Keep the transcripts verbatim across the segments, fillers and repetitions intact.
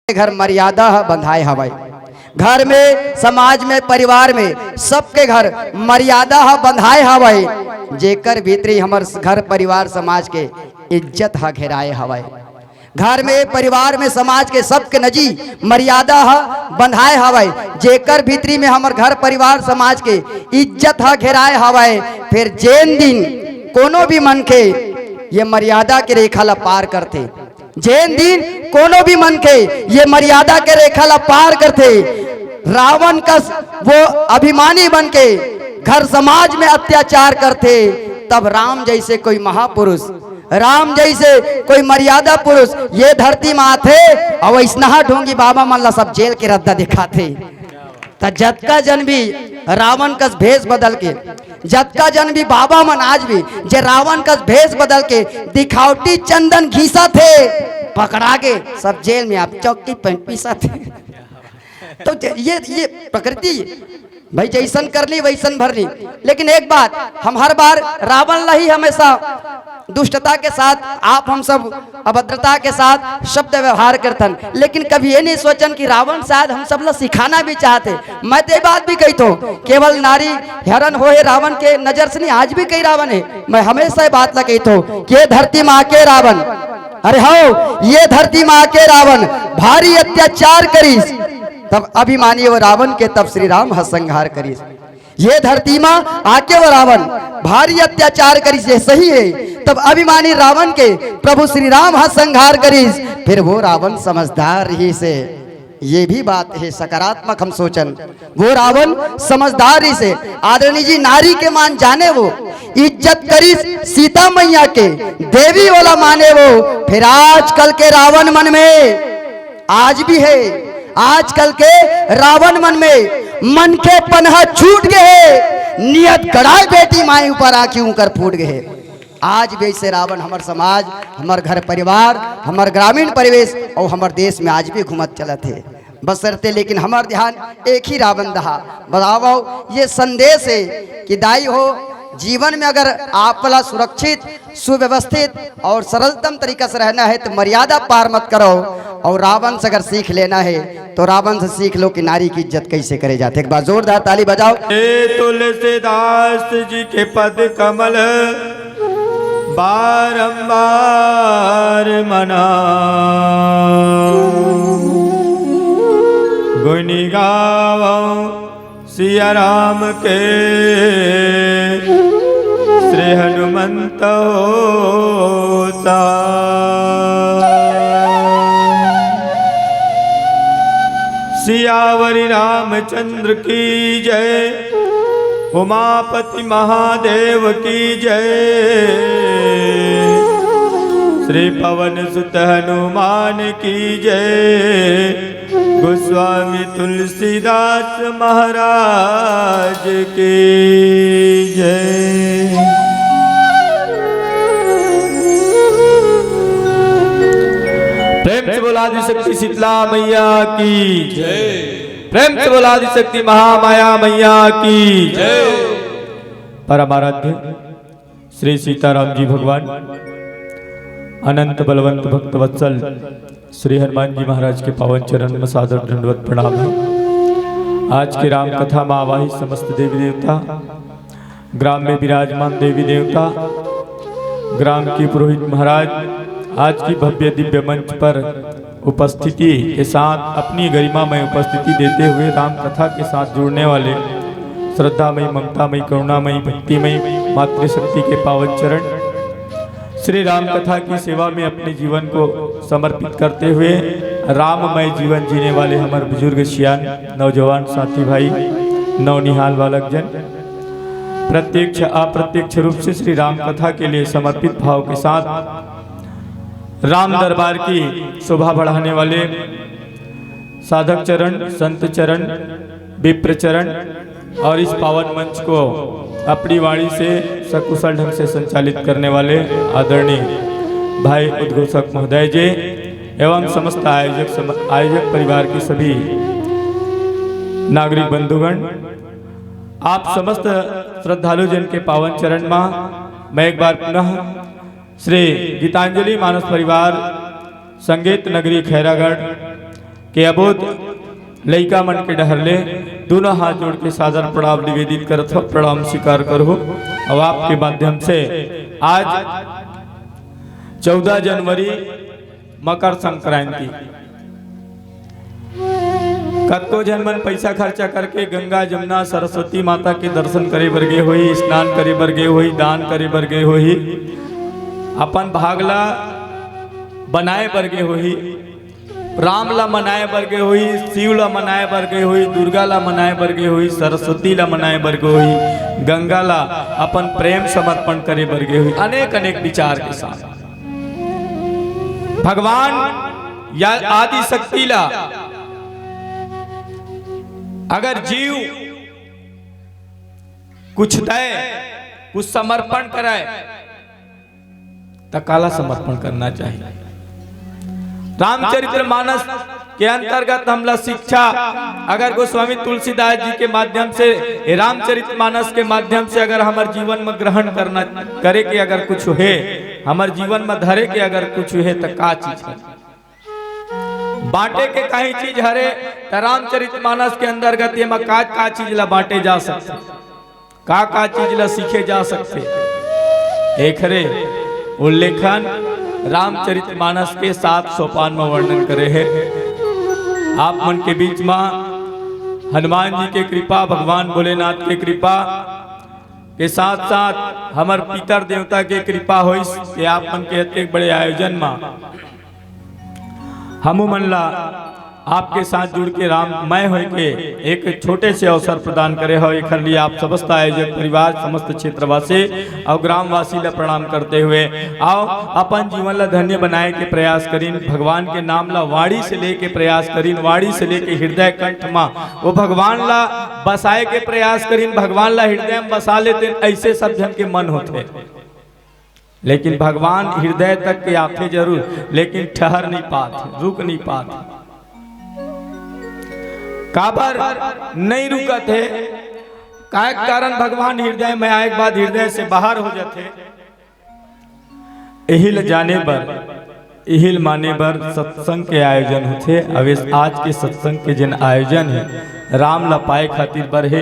घर मर्यादा ह बंधाय हवय। घर में, समाज में, परिवार में सबके घर मर्यादा ह बंधाय हवय। जेकर भीतरी हमर घर, परिवार, समाज के इज्जत ह घेराय हवय। घर में, परिवार में, समाज के सबके नजी मर्यादा ह बंधाय हवय। जेकर भीतरी में हमर घर, परिवार, समाज के इज्जत ह घेराय हवय, फेर जेन दिन कोनो भी मनखे ये मर्यादा के रेखा ला पार करथे, जेन दिन कोनो भी मनखे ये मर्यादा के रेखा ला पार करथे, रावण कस वो अभिमानी बन के घर समाज में अत्याचार करथे, तब राम जैसे कोई महापुरुष, राम जैसे कोई मर्यादा पुरुष ये धरती में आथे अउ अइसनहा ढोंगी बाबा मन ला सब जेल के रद्दा दिखाथे। त जतका जन भी रावण कस भेष बदल के, जतका जन भी बाबा मन आज भी जे रावण कस भेष बदल के दिखावटी चंदन घिसथे, पकड़ा गे सब जेल में आप चौकी पेंट पीसथे। तो जे-, ये, ये प्रकृति भाई, जैसन करनी वैसन भरनी। लेकिन एक बात, हम हर बार रावण ला ही हमेशा दुष्टता के साथ, आप हम सब अभद्रता के साथ शब्द व्यवहार करथन, लेकिन कभी ये नहीं सोचन कि रावण शायद हम सब ला सिखाना भी चाहथे। मैं तो ये बात भी कहिथों, केवल नारी हरण होहे रावण के नजर से नहीं, आज भी कई रावण हे। मैं हमेशा ये बात ला कहिथों कि ये धरती माँ के रावण, अरे हो, ये धरती माँ के रावण भारी अत्याचार करिस, तब अभिमानी वो रावण के तब श्री राम ह संहार करिस। ये धरती मा आके वो रावण भारी अत्याचार करिस, ये सही हे। तब अभिमानी रावण के प्रभु श्री राम ह संहार करिस। फिर वो रावण समझदार रहिस हे, ये भी बात हे, सकारात्मक हम सोचन। वो रावण समझदार रहिस हे। आदरणीय जी नारी के मान जाने वो, इज्जत करिस सीता मैया के, देवी वाला माने वो। फिर आजकल के रावण मन में आज भी हे, आजकल के रावण मन में मनखेपन ह छूट गे हे। नियत गड़ाय बेटी माई ऊपर आँखी उंकर फूट गे हे। आज भी ऐसे रावण हमर समाज, हमर घर परिवार, हमर ग्रामीण परिवेश अउ हमर देश में आज भी घूमत चलत हे। बशर्ते लेकिन हमर ध्यान एक ही रावण दहा। बतावव, ये संदेश हे कि दाई हो, जीवन में अगर आप ला सुरक्षित, सुव्यवस्थित और सरलतम तरीका से रहना है तो मर्यादा पार मत करो। और रावण से अगर सीख लेना है तो रावण से सीख लो कि नारी की इज्जत कैसे करे जाते। एक बार जोरदार ताली बजाओ। हे तुलसीदास जी के पद कमल बारंबार मना, गुनि गावो सिया राम के श्री हनुमंत होसा। सियावरी रामचंद्र की जय, उमापति महादेव की जय, श्री पवन सुत हनुमान की जय। गोस्वामी तुलसीदास महाराज की जय। प्रेम से बोला आदिशक्ति शीतला मैया की जय। प्रेम से बोला आदिशक्ति महामाया मैया की जय। परम आराध्य श्री सीताराम जी भगवान, अनंत बलवंत भक्त वत्सल श्री हनुमान जी महाराज के पावन चरण में सादर दंडवत प्रणाम है। आज के राम कथा में आवाहित समस्त देवी देवता, ग्राम में विराजमान देवी देवता, ग्राम के पुरोहित महाराज, आज की भव्य दिव्य मंच पर उपस्थिति के साथ अपनी गरिमामय उपस्थिति देते हुए राम कथा के साथ जुड़ने वाले श्रद्धामयी, ममतामयी, करुणामयी, भक्तिमयी मातृशक्ति के पावन चरण श्री राम कथा की सेवा में अपने जीवन को समर्पित करते हुए राममय जीवन जीने वाले हमारे बुजुर्ग सियान नौजवान साथी भाई नौनिहाल बालक जन प्रत्यक्ष अप्रत्यक्ष रूप से श्री राम कथा के लिए समर्पित भाव के साथ राम दरबार की शोभा बढ़ाने वाले साधक चरण, संत चरण, विप्र चरण और इस पावन मंच को अपनी वाणी से सकुशल ढंग से संचालित करने वाले आदरणीय भाई उद्घोषक महोदय जी एवं समस्त आयोजक सम-, आयोजक परिवार के सभी नागरिक बंधुगण, आप समस्त श्रद्धालु जन के पावन चरण मा मैं एक बार पुनः श्री गीतांजलि मानस परिवार संगीत नगरी खैरागढ़ के अबोध लइका मन के डहर ले दूनों हाथ जोड़ के सादर प्रणाम निवेदित करत हो, प्रणाम स्वीकार करहु। अब आपके माध्यम से आज चौदह जनवरी मकर संक्रांति, कतको झन मन पैसा खर्चा करके गंगा, जमुना, सरस्वती माता के दर्शन करे बर गे होही, स्नान करे बर गे होही, दान करे बर गे होही, अपन भाग ला बनाए बर गे होही, राम ला मनाए बर गे होही, शिव ला मनाए बर गे होही, दुर्गा ला मनाए बर गे होही, सरस्वती ला मनाए बर गे होही, गंगा ला अपन प्रेम समर्पण करे बर गे होही, अनेक अनेक विचार के साथ भगवान या आदि शक्ति ला अगर जीव कुछ दे, कुछ समर्पण करे, त काला समर्पण करना चाहिए। रामचरित्र मानस के अंतर्गत हमला शिक्षा अगर गोस्वामी तुलसीदास जी के माध्यम से, ए रामचरित मानस के माध्यम से अगर हमर जीवन में ग्रहण करना, करे के अगर कुछ हे, हमर जीवन में धरे के अगर कुछ हे, त का चीज हे? बांटे के कहीं चीज हरे, त रामचरित मानस के अंतर्गत ये में का, का चीज ला बांटे जा सकथे, का, का चीज ला सीखे जा सकथे, एखरे उल्लेखन रामचरित मानस के सात सोपान में वर्णन करे हे। आप मन के बीच में हनुमान जी के कृपा, भगवान भोलेनाथ के कृपा के साथ-साथ हमर पितर देवता के कृपा होइस के आप मन के अतेक बड़े आयोजन में हमू मन ला आपके साथ जुड़ के राममय होय के एक छोटे से अवसर प्रदान करे हो। एखर लिए आप समस्त आयोजक परिवार, समस्त क्षेत्रवासी अउ ग्रामवासी ला प्रणाम करते हुए आओ अपन जीवन ला धन्य बनाए के प्रयास करिन। भगवान के नाम ला वाणी से लेके प्रयास करिन, वाणी से लेके हृदय कंठ मा वो भगवान ला बसाए के प्रयास करिन। भगवान ला हृदय में बसा लेते, ऐसे सब झन के मन होथे। लेकिन भगवान हृदय तक के आथे जरूर, लेकिन ठहर नहीं पात, रुक नहीं पात। काबर नहीं रुकत हे? काय कारण भगवान हृदय में आए के बाद हृदय से बाहर हो जाथे? एही ल जाने बर, एही ल माने बर सत्संग के आयोजन होथे। अवेस आज के सत्संग के जेन आयोजन हे, राम ला पाए खातिर बर हे,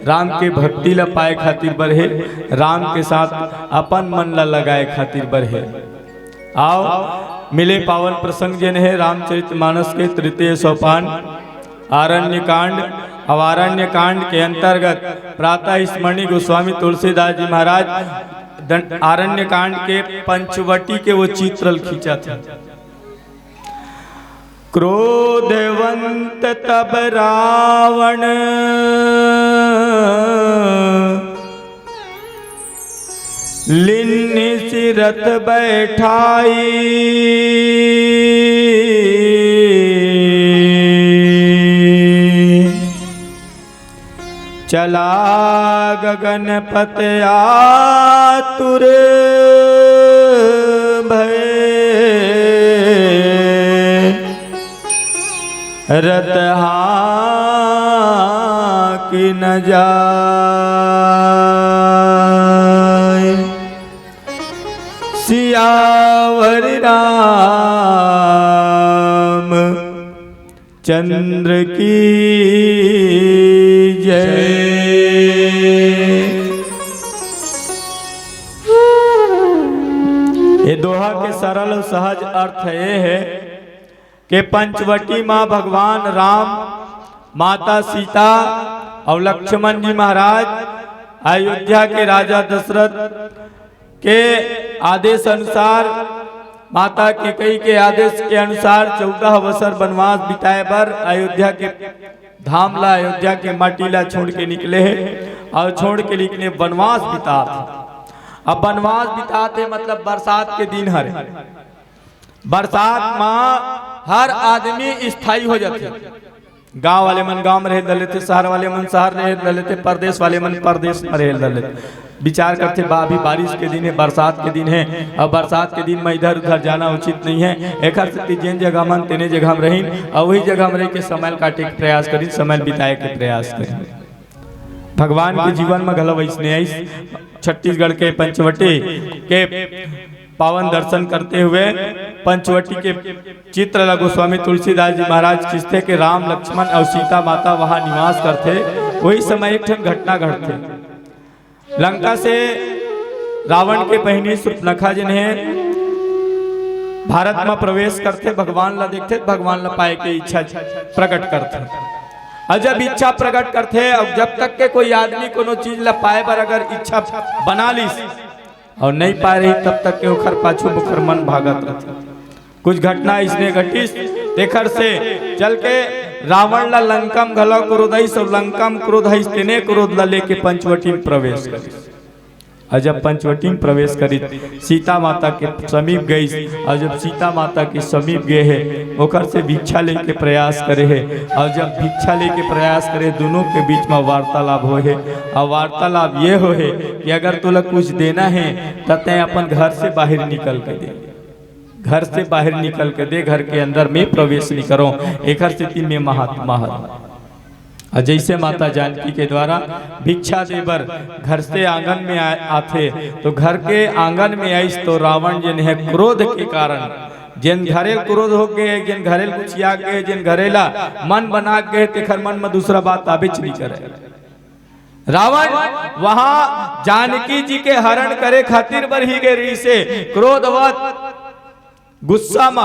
राम के भक्ति ला पाए खातिर बर हे, राम के साथ अपन मन ला लगाए खातिर बर हे। आओ, मिले पावन प्रसंग जेन हे रामचरित मानस के तृतीय सोपान आरण्य कांड। अब आरण्य कांड के अंतर्गत प्रातः स्मरणीय गोस्वामी तुलसीदास जी महाराज दं-, आरण्य कांड के पंचवटी के वो चित्र ल खींचत हे। क्रोधवंत तब रावण लिन्हि सिरत बैठाई। चला गगनपत आतुर भय, रथ हाँकि न जाय। सियावर राम चंद्र की जय। ये दोहा के सरल अउ सहज अर्थ ये हे के पंचवटी माँ भगवान राम, माता सीता अउ लक्ष्मण जी महाराज अयोध्या के राजा दशरथ के आदेश अनुसार, माता कैकेयी के आदेश के अनुसार चौदह बछर वनवास बिताए बर अयोध्या के धाम ला, अयोध्या के माटी ला छोड़ के निकले हे अउ छोड़ के निकले वनवास बितात हे। अब वनवास बितात हे मतलब बरसात के दिन हरे, बरसात मा हर आदमी स्थायी हो जाथे। गांव वाले मन गांव में रहे ल धर लेथे, शहर वाले मन शहर रहे ल धर लेथे, परदेस वाले मन परदेस में रहे ल धर लेथे। विचार करथे बा, अभी बारिश के दिन हे, बरसात के दिन हे, अउ बरसात के दिन में इधर उधर जाना उचित नहीं हे। एखर सेती जेन जगह मन तेने जगह में रहिन, अउ वही जगह में रह के समय ल काटे के प्रयास करिन, समय ल बिताए के प्रयास करिन। भगवान के जीवन में घलो वैसने आइस। छत्तीसगढ़ के पंचवटी के पावन दर्शन करते हुए पंचवटी के चित्र ला गोस्वामी तुलसीदास जी महाराज खींचथे कि राम, लक्ष्मण अउ सीता माता वहां निवास करथे। वही समय एक ठन घटना घटथे। लंका से रावण के बहिनी सूर्पनखा जेन हे भारत म प्रवेश करथे, भगवान ला देखथे, भगवान ला पाए के इच्छा प्रकट करथे। अउ जब इच्छा प्रकट करथे, अउ जब तक के कोई आदमी कोनो चीज ला पाए बर अगर इच्छा बना लिस अउ नहीं पाए रही, तब तक के ओखर पाछू ओखर मन भागत रथे। कुछ घटना इसने घटिस, तेखर से चल के रावण ला लंका म घलो क्रोध आइस, अउ लंका म क्रोध आइस, तेने क्रोध ला लेके पंचवटी म प्रवेश करिस। अउ जब पंचवटी म प्रवेश करिस, सीता माता के समीप गइस, अउ जब सीता माता के समीप गे हे, ओखर से भिक्षा लेके प्रयास करे हे, अउ जब भिक्षा लेके प्रयास करे, दोनों के बीच म वार्तालाप होए हे, अउ वार्तालाप ये होए हे कि अगर तोला कुछ देना हे, त तैं अपन घर से बाहर निकल के दे। घर से बाहर निकल के दे, घर के अंदर में प्रवेश नहीं करो, एकर सेती में महात्मा हर। अउ जैसे माता जानकी के द्वारा भिक्षा दे बर घर से आंगन में आ, आथे, तो घर के आंगन में आइस तो रावण जेन हे क्रोध के कारण, जेन घरेल क्रोध हो गए, जेन घरेल गुस्सिया गए, जेन घरेला मन बना गए, तेखर मन में दूसरा बात आबेच नहीं करे। रावण वहां जानकी जी के हरण करे खातिर बर ही गे रहिस हे, क्रोधवत गुस्सा म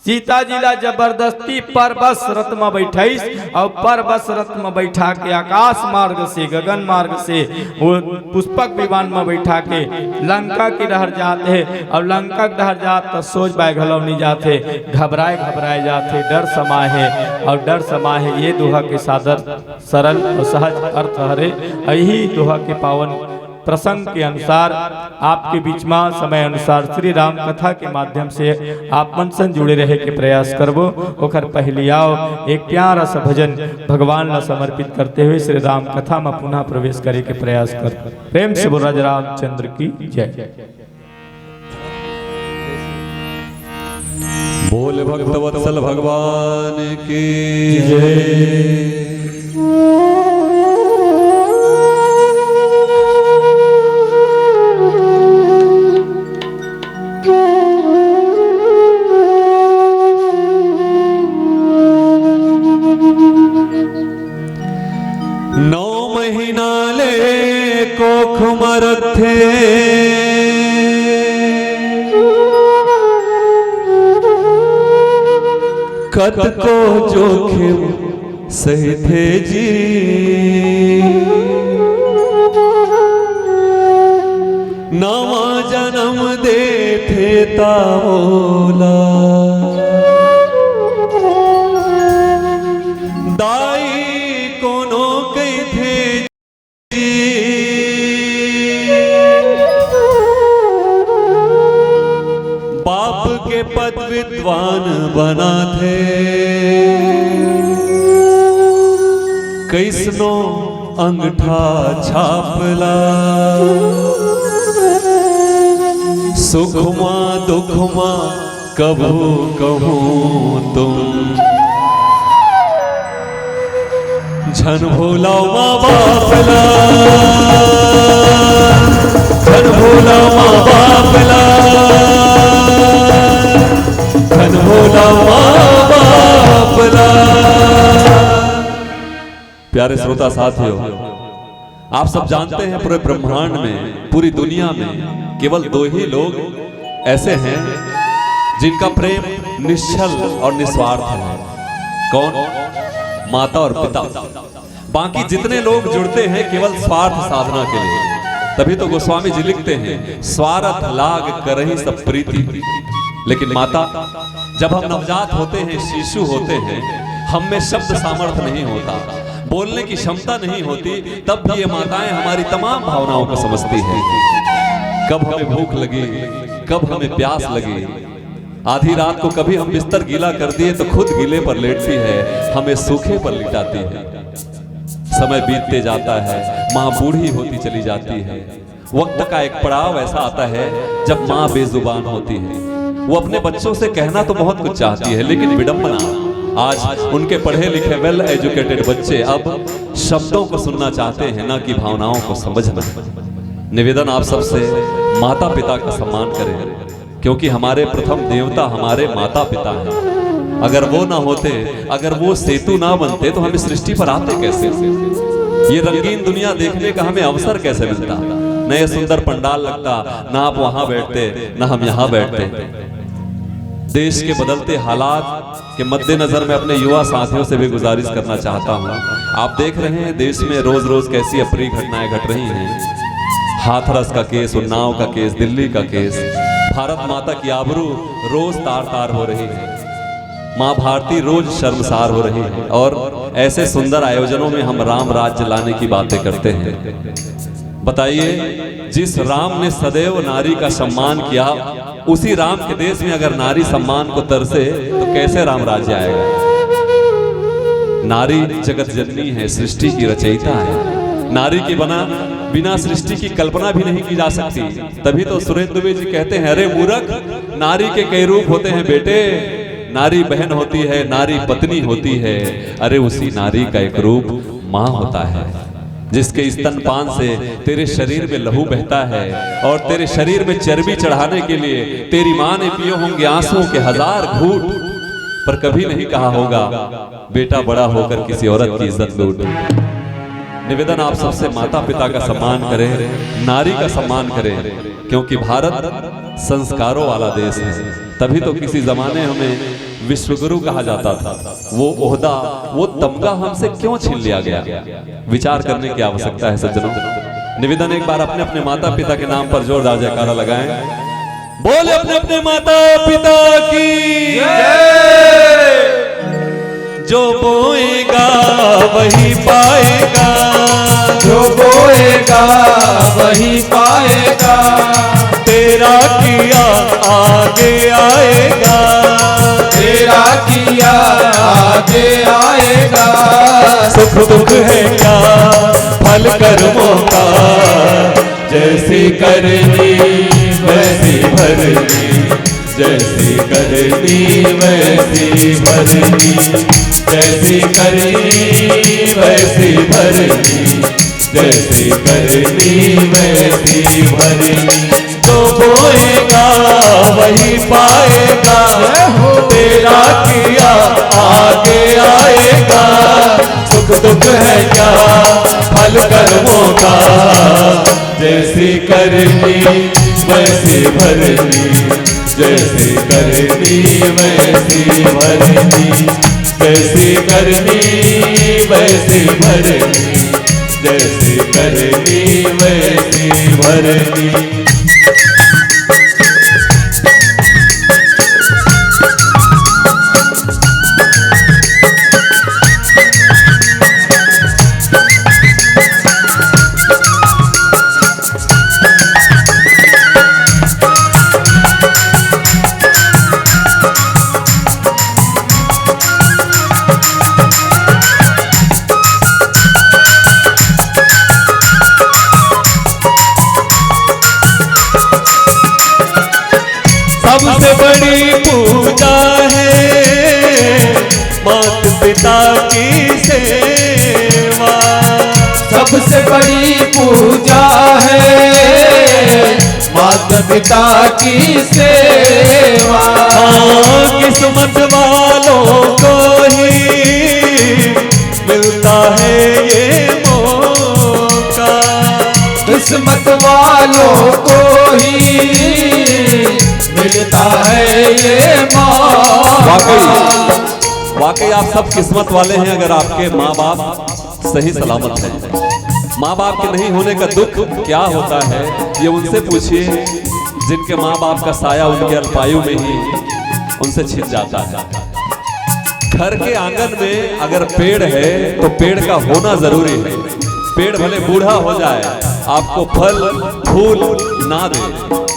सीता जी ला जबरदस्ती परबस रथ म बैठाइस अउ परबस रथ म बैठा के आकाश मार्ग से, गगन मार्ग से वो पुष्पक विमान म बैठा के लंका के डहर जात हे। अउ लंका के डहर जात त सोच पाए घलो नहीं जात हे, घबराए घबराए जात हे, डर समाए हे। अउ डर समाए हे, ये दोहा के सादर सरल अउ सहज अर्थ हरे। यही दोहा के पावन प्रसंग के अनुसार आपके बीच में समय अनुसार श्री राम कथा के माध्यम से आप मन सन जुड़े रहे के प्रयास करबो। ओखर पहली आओ एक प्यारा सा भजन भगवान ला समर्पित करते हुए श्री राम कथा में पुनः प्रवेश करे के प्रयास कर। प्रेम से बोल राजा रामचंद्र की जय। बोल भक्त वत्सल भगवान की जय। नौ महीना ले कोख म रथे, कतको जोखिम सहिथे जी। नवा जनम देथे ता ओला दाई कोनो कहिथे। बाप के पद विद्वान बनाथे, कइसनो अंगठा छापला। सुख मा दुख मा कभू कहूँ तुम झन भूलव माँ बाप ला, झन भूलव माँ बाप ला, झन भूलव माँ बाप ला। प्यारे श्रोता साथियों, आप सब जानते हैं, पूरे ब्रह्मांड में, पूरी दुनिया में केवल दो ही लोग ऐसे हैं जिनका प्रेम निश्छल और निस्वार्थ है। कौन? माता और पिता। बाकी जितने लोग जुड़ते हैं केवल स्वार्थ साधना के लिए। तभी तो गोस्वामी जी लिखते हैं, "स्वारथ लाग करही सब प्रीति।" लेकिन माता, जब हम नवजात होते हैं, शिशु होते हैं, हम में शब्द सामर्थ्य नहीं होता, बोलने की क्षमता नहीं होती, तब भी ये माताएं हमारी तमाम भावनाओं को समझती हैं। कब हमें भूख लगी, कब हमें प्यास लगी, आधी रात को कभी हम बिस्तर गीला कर दिए तो खुद गीले पर लेटती है, हमें सूखे पर लिटाती है। समय बीतते जाता है, माँ बूढ़ी होती चली जाती है। वक्त का एक पड़ाव ऐसा आता है जब माँ बेजुबान होती है। वो अपने बच्चों से कहना तो बहुत कुछ चाहती है, लेकिन विडंबना, आज उनके पढ़े लिखे, वेल एजुकेटेड बच्चे अब शब्दों को सुनना चाहते हैं, ना कि भावनाओं को समझना। निवेदन आप सबसे, माता पिता का सम्मान करें, क्योंकि हमारे प्रथम देवता हमारे माता पिता हैं। अगर वो ना होते, अगर वो सेतु ना बनते, तो हम इस सृष्टि पर आते कैसे? ये रंगीन दुनिया देखने का हमें अवसर कैसे मिलता? न ये सुंदर पंडाल लगता, ना आप वहां बैठते, ना हम यहां बैठते। देश के बदलते हालात के मद्देनजर मैं अपने युवा साथियों से भी गुजारिश करना चाहता हूं। आप देख रहे हैं, देश में रोज रोज कैसी अप्रिय घटनाएं घट रही हैं। हाथरस का केस, उन्नाव का केस, दिल्ली का केस, भारत माता की आबरू रोज तार तार हो रही है। माँ भारती रोज शर्मसार हो रही है, और ऐसे सुंदर आयोजनों में हम राम राज्य लाने की बातें करते हैं। बताइए, जिस राम ने सदैव नारी का सम्मान किया, उसी राम के देश में अगर नारी सम्मान को तरसे, तो कैसे राम राज्य आएगा? नारी जगत जननी है, सृष्टि की रचयिता है। नारी के बना, बिना सृष्टि की कल्पना भी नहीं की जा सकती। तभी तो सुरेंद्र दुबे जी कहते हैं, "अरे मूर्ख, नारी के कई रूप होते हैं बेटे, नारी बहन होती है, नारी पत्नी होती है, अरे उसी नारी का एक रूप माँ होता है।" जिसके स्तनपान से तेरे शरीर में लहू बहता है और तेरे शरीर में चर्बी चढ़ाने के लिए तेरी माँ ने पिए होंगे आंसुओं के हजार घूंट, पर कभी नहीं कहा होगा, "बेटा बड़ा होकर किसी औरत की इज्जत लूट।" निवेदन आप सबसे, माता पिता का सम्मान करें, नारी का सम्मान करें, क्योंकि भारत संस्कारों वाला देश है। तभी तो किसी जमाने हमें विश्वगुरु कहा जाता था। वो ओहदा, वो तमगा हमसे क्यों छीन लिया गया? विचार करने की आवश्यकता है सज्जनों। निवेदन, एक बार अपने अपने माता पिता के नाम पर जोरदार जयकारा लगाएं। बोले अपने अपने माता पिता की। जो बोएगा वही पाएगा। जो बोएगा वही पाएगा। तेरा किया आगे आएगा। तेरा किया आगे आएगा। सुख दुख है क्या फल कर्मों का। जैसी करनी वैसी भरनी। जैसी करनी वैसी भरनी। जैसी करनी वैसी भरनी। जैसी करनी वैसी भरनी। जो बोएगा वही पाएगा। तेरा किया आगे आएगा। सुख दुख है क्या फल कर्मों का। जैसी करनी वैसी भरनी। जैसी करनी वैसी भरनी। जैसी करनी वैसी भरनी। जैसी करनी वैसी भरनी। सबसे बड़ी पूजा है मात पिता की सेवा। सबसे बड़ी पूजा है मात पिता की सेवा। हाँ, किस्मत वालों को ही मिलता है ये मौका। किस्मत वालों को ही मिलता है ये मौका। वाकई, वाकई आप सब किस्मत वाले हैं अगर आपके माँ बाप सही सलामत हैं। माँ बाप के नहीं होने का दुख क्या होता है, ये उनसे पूछिए जिनके माँ बाप का साया उनके अल्पायु में ही उनसे छिन जाता है। घर के आंगन में अगर पेड़ है तो पेड़ का होना जरूरी है। पेड़ भले बूढ़ा हो जाए, आपको फल फूल ना दे,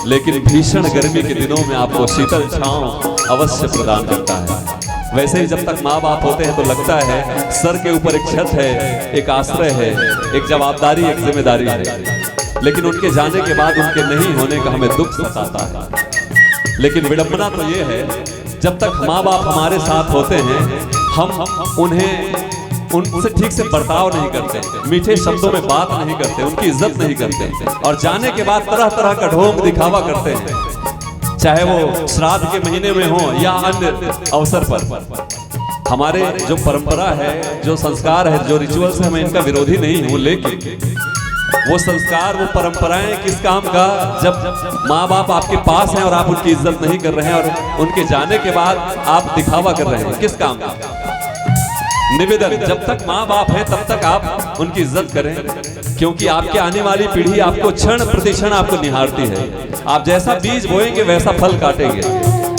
लेकिन भीषण गर्मी के दिनों में आपको शीतल छांव अवश्य प्रदान करता है। वैसे ही जब तक माँ बाप होते हैं तो लगता है सर के ऊपर एक छत है, एक आश्रय है, एक जवाबदारी, एक जिम्मेदारी है, लेकिन उनके जाने के बाद उनके नहीं होने का हमें दुख सताता है। लेकिन विडंबना तो ये है, जब तक माँ बाप हमारे साथ होते हैं, हम उन्हें उनसे ठीक से बर्ताव नहीं करते, मीठे शब्दों में बात नहीं करते, उनकी इज्जत नहीं करते, और जाने के बाद तरह तरह का ढोंग दिखावा करते हैं, चाहे वो श्राद्ध के महीने में हो या अन्य अवसर पर। हमारे जो परंपरा है, जो संस्कार है, जो रिचुअल्स है, मैं इनका विरोधी नहीं हूँ, लेकिन वो संस्कार, वो परंपराएं किस काम का, जब माँ बाप आपके पास हैं और आप उनकी इज्जत नहीं कर रहे हैं और उनके जाने के बाद आप दिखावा कर रहे हैं, किस काम का? निवेदन, जब तक माँ बाप हैं तब तक आप उनकी इज्जत करें, क्योंकि आपके आने वाली पीढ़ी आपको क्षण प्रतिक्षण आपको निहारती है। आप जैसा बीज बोएंगे वैसा फल काटेंगे।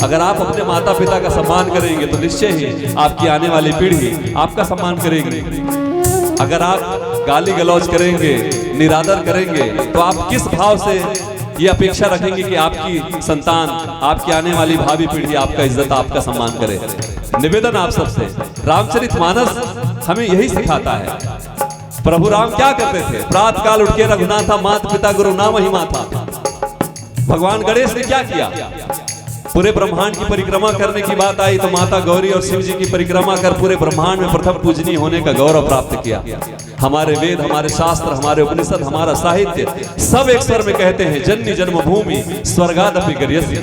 अगर आप अपने माता पिता का सम्मान करेंगे तो निश्चय ही आपकी आने वाली पीढ़ी आपका सम्मान करेगी। अगर आप गाली गलौज करेंगे, निरादर करेंगे, तो आप किस भाव से ये अपेक्षा रखेंगे कि आपकी संतान, आपकी आने वाली भावी पीढ़ी आपका इज्जत, आपका सम्मान करे? निवेदन आप सबसे, रामचरित मानस हमें यही सिखाता है। प्रभु राम क्या करते थे? प्रात काल उठ के रघुनाथा, मात पिता गुरु नाम ही माथा। भगवान गणेश ने क्या किया? पूरे ब्रह्मांड की परिक्रमा करने की बात आई तो माता गौरी और शिव जी की परिक्रमा कर पूरे ब्रह्मांड में प्रथम पूजनीय होने का गौरव प्राप्त किया। हमारे वेद, हमारे शास्त्र, हमारे उपनिषद, हमारा साहित्य, सब एक स्वर में कहते हैं, जन्य जन्मभूमि स्वर्गादपि गरीयसी।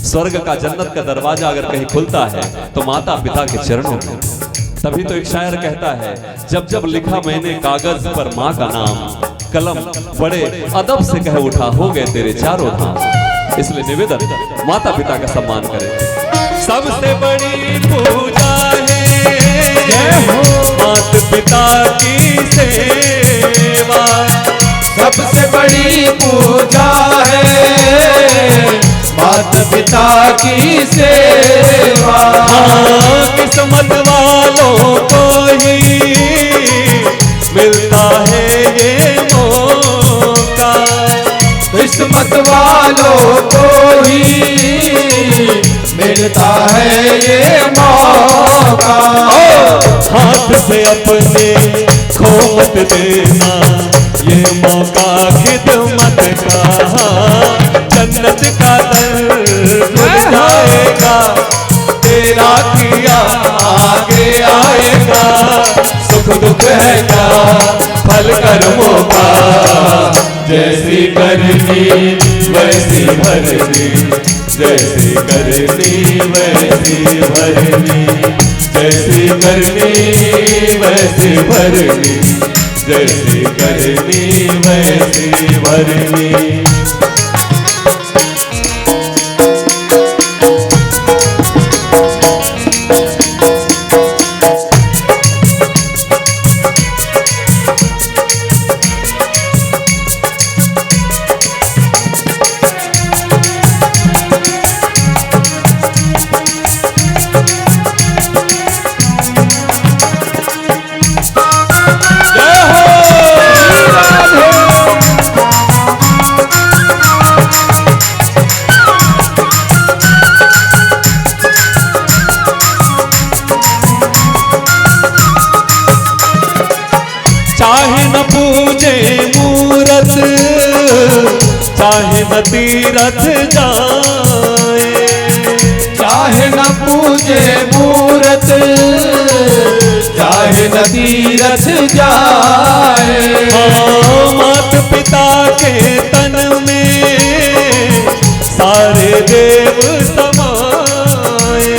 स्वर्ग का, जन्नत का दरवाजा अगर कहीं खुलता है तो माता पिता के चरणों में। तभी तो एक शायर कहता है, जब जब लिखा मैंने कागज पर माँ का नाम, कलम बड़े अदब से कह उठा, हो गए तेरे चारों धाम। इसलिए निवेदन, माता पिता का सम्मान करें। सबसे बड़ी पूजा है मात पिता की सेवा। सबसे बड़ी पूजा है मात पिता की सेवा। हाँ, किस्मत वालों को ही मिलता है ये मौका। किस्मत वालों को ही मिलता है ये मौका। हाथ से अपने खो मत देना, ये मौका खिदमत का। जन्नत का दर खुल जाएगा, तेरा किया आगे आएगा। सुख दुख है क्या फल कर्मों का, जैसी करनी वैसी भरनी, जैसी करनी वैसी भरनी, जैसी करनी वैसी भरनी, जैसी करनी वैसी भरनी। चाहे न पूजे मूरत, चाहे न तीरथ जाए। चाहे न पूजे मूरत, चाहे न तीरथ जाए। हाँ, मात पिता के तन में सारे देव समाए।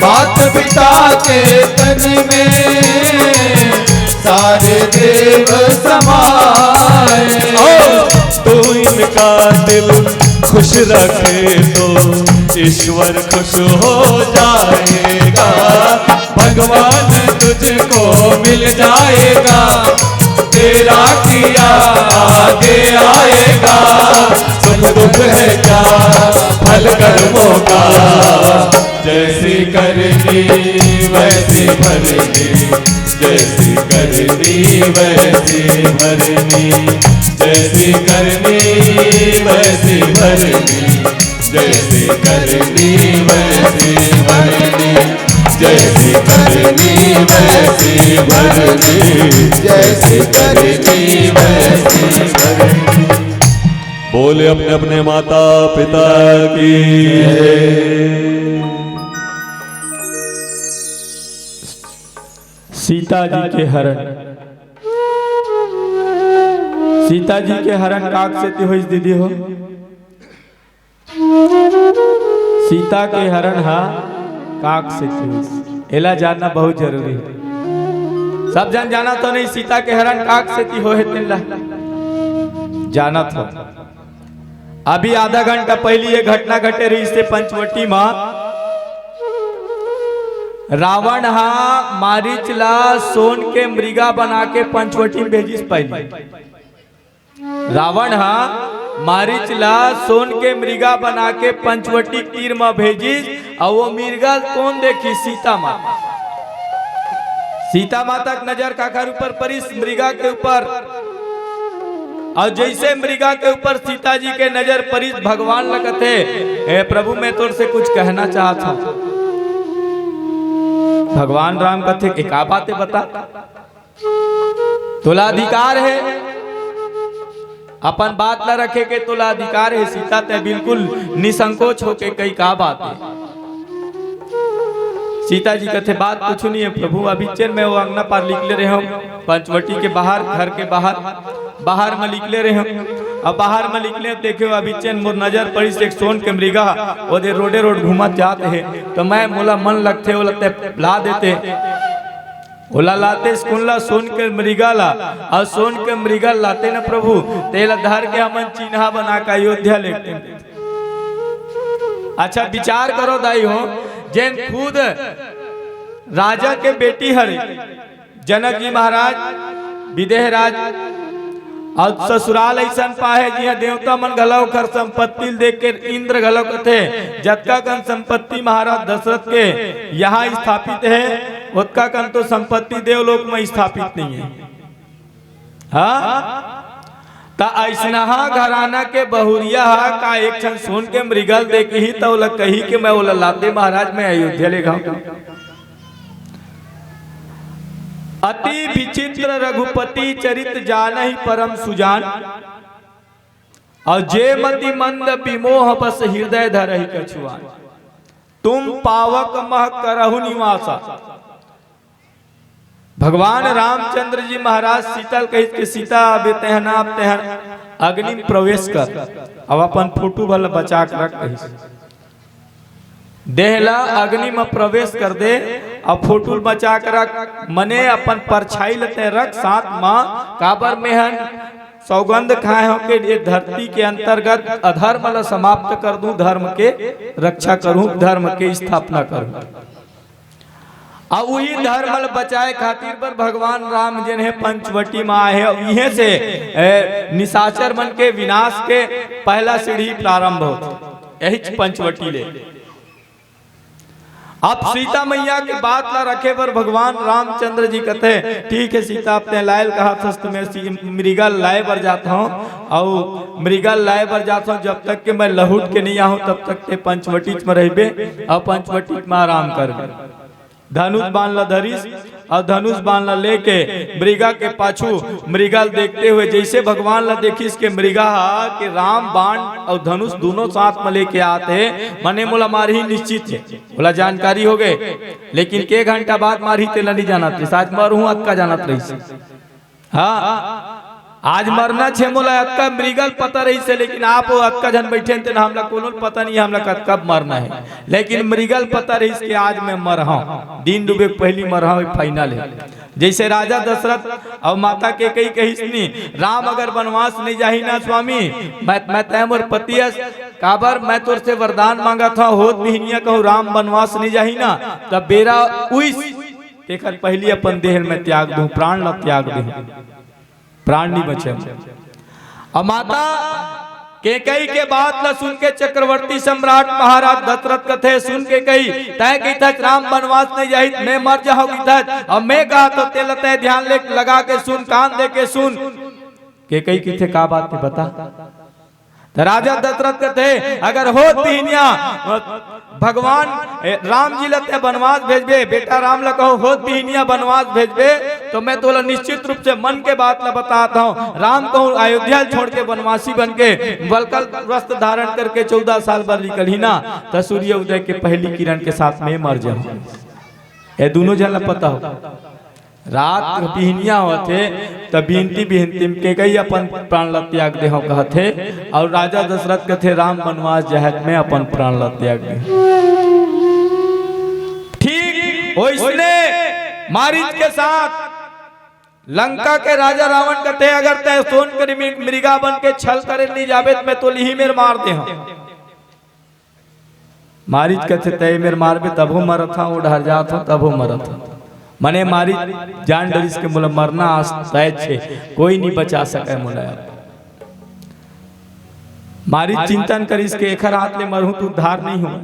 मात पिता के तन में सारे देव समाए। ओ, तू इनका दिल खुश रखे तो ईश्वर खुश हो जाएगा। भगवान तुझको मिल जाएगा, तेरा किया आगे आएगा। सुख दुख है क्या फल कर्मों का, जैसी करनी वैसी भरनी, जैसी करनी वैसी भरनी, जैसी करनी वैसी भरनी, जैसी करनी वैसी भरनी, जैसी करनी वैसी भरनी, जैसी करनी वैसी भरनी। बोले अपने अपने माता पिता की। सीता सीता जी के हरण। सीता जी के हरण काक सेती होइस दीदी हो? सीता के हरण हा काक सेती होइस, एला जानना बहुत जरूरी हे। सब जन जाना तो नहीं सीता के हरण काक सेती होहे तेन ला? जानत हो? अभी आधा घंटा पहिली ये घटना घटे रहिस हे पंचवटी मा। रावण हा मारीच ला सोन के मृगा बना के पंचवटी में भेजिस पहिली। रावण हा मारीच ला सोन के मृगा बना के पंचवटी तीर मा भेजिस, अउ वो मृगा कोन देखिस? सीता माता। सीता माता के नजर काकर ऊपर परिस? मृगा के ऊपर। अउ जइसे मृगा के ऊपर सीता जी के नजर परिस, भगवान ला कथे, "हे प्रभु, मैं तोर से कुछ कहना चाहत हूँ।" भगवान राम कथे, "ए का बात हे, बता।" तोला अधिकार हे, अपन बात ला रखे के तोला अधिकार हे सीता, तैं बिल्कुल निसंकोच होके कही का बात हे। सीता जी कथे, "बात कुछ नहीं हे प्रभु, अभी चेन मैं वो अंगना पार निकले रहे हूँ, पंचवटी के बाहर, घर के बाहर, बाहर में निकले रहे हूँ। अब बाहर में निकले देखे हो, अभी चेन मोर नजर परिस एक सोन के मृगा, ओदे रोडे रोड घूमत जात हे, तो मैं मोला मन लगथे, ओला तैं ला देते।" ओला लाते स्कूल ला, सोन के मृगा ला, अउ सोन के मृगा लाते न प्रभु, तेला धर के हमन चिन्हा बना के अयोध्या लेते। अच्छा विचार करो दाई हो, जेन खुद राजा के बेटी हरे, जनक जी महाराज, विदेह राज, अउ ससुराल अइसन पाए हे जिहां देवता मन घलो ओकर संपत्ति ल देख के इंद्र घलो कथे, "जतका कन संपत्ति महाराज दशरथ के यहाँ स्थापित हे, ओतका कन तो संपत्ति देवलोक में स्थापित नहीं हे।" हाँ, त अइसनहा घराना के बहुरिया हा का एक ठन सोन के मृगा ल देखही, त ओला कही के मैं ओला लाते महाराज, मैं अयोध्या ले गाँव। "अति विचित्र रघुपति चरित जानहि परम सुजान, अउ जे मति मंद विमोह बस हृदय धरहि कछुआन। तुम पावक मह करहु निवासा।" भगवान रामचंद्र जी महाराज सीता ल कहिस के, "सीता, अब तेहना, अब तेहन अग्नि में प्रवेश कर, अब अपन फोटो भर ल बचा के रख," कहिस। "देह ला अग्नि में प्रवेश कर दे, अब फोटो ल बचा के रख, मने अपन परछाई ल तैं रख साथ मा, काबर मेहन सौगंध खाए हंव के ये धरती के अंतर्गत अधर्म ला समाप्त कर दूं, धर्म के रक्षा करूं, धर्म के स्थापना करूं।" अउ उही धर्म ल बचाए खातिर बर भगवान राम जेन हे पंचवटी म आए हे, अउ इहें से, ए, निशाचर मन के विनाश के पहला सीढ़ी प्रारंभ होथे, यहीच पंचवटी ले। अब सीता मैया के बात ला रखे बर भगवान रामचंद्र जी कथे, "ठीक हे सीता, अब तें लाए ल कहत हस त मैं सी-, मृगा ल लाए बर जात हंव, अउ मृगा ल लाए बर जात हंव, जब तक के मैं लहुट के नहीं आहूं, तब तक तें पंचवटीच म रहिबे, अउ पंचवटीच म आराम करबे।" धनुष बाण ला धरिस अउ धनुष बाण ला लेके मृगा के पाछू मृगा ल देखते हुए जइसे भगवान ला देखिस के मृगा हा के राम बाण अउ धनुष दूनों साथ म लेके आत हे, मने मोला मारही निश्चित हे, ओला जानकारी हो गे। लेकिन के घंटा बाद मारही तेला नइ जानत रहिस, आज मरहूं अतका जानत रहिस। हाँ, आज मरना छे मोला, अतका मृगा ल पता रहिस हे, लेकिन आप वो अतका झन बइठे हन, तेन हमला कोनो ल पता नहीं हे, हमला कत-, कब मरना हे। लेकिन मृगा ल पता रहिस कि आज मैं मरहूं, दिन डूबे के पहिली मरहूं, ये final हे। जइसे राजा दशरथ अउ माता कैकई कहिस नी, "राम अगर बनवास नइ जाही ना स्वामी, मैं, मैं तैं मोर पति अस, काबर मैं तोर से वरदान मांगत हंव, होत बिहनिया कहूं राम बनवास नइ जाही ना, त बेरा उइस, तेखर पहिली अपन देह ल मैं त्याग दूं, प्राण ल त्याग दूं।" प्राण नहीं बचे। अउ माता कैकई के बात ला सुन के चक्रवर्ती सम्राट महाराज दशरथ कथे, सुन के कही, "तैं कहिथस राम बनवास नहीं जाही, मैं मर जाहूं कहिथस, अउ मैं कहत हंव तेला तैं ध्यान ले लगा के सुन, कान दे के सुन।" कैकई कहिथे, "का बात हे बता?" त राजा दशरथ कथे, "अगर होत बिहनिया भगवान, ए, राम जी ल तैं बनवास भेजबे, बेटा राम ल कहूं होत बिहनिया बनवास भेजबे, त मैं तोला निश्चित रूप से मन के बात ल बतात हंव, राम कहूं अयोध्या ल छोड़ के बनवासी बन के वल्कल वस्त्र धारण करके चौदह साल बर निकलही ना, त सूर्य उदय के पहिली किरण के साथ में मर जाहूं।" ए दूनों झन ल पता हो। रात बिहनिया होथे, त बिहनती बिहनती म के कही अपन प्राण ल त्याग देहंव कहत हे, अउ राजा दशरथ कथे, "राम बनवास जाहत में अपन प्राण ल त्याग देहंव।" ठीक ओइसने मारीच के साथ लंका के राजा रावण कथे, "अगर तैं सोन के मृ-, मृगा बन के छल करे नहीं जाबे, त मैं तो लिही मेर मार देहंव।" मारीच कथे, "तैं मेर मारबे तभो मरत हंव, ओ डहर जात हंव तभो मरत हंव।" मने मारीच जान डरिस के मोला मरना आज तय छे, कोई नहीं बचा सके मोला अब। मारीच चिंतन करिस के एखर हाथ ले मरहूं त उद्धार नहीं हो,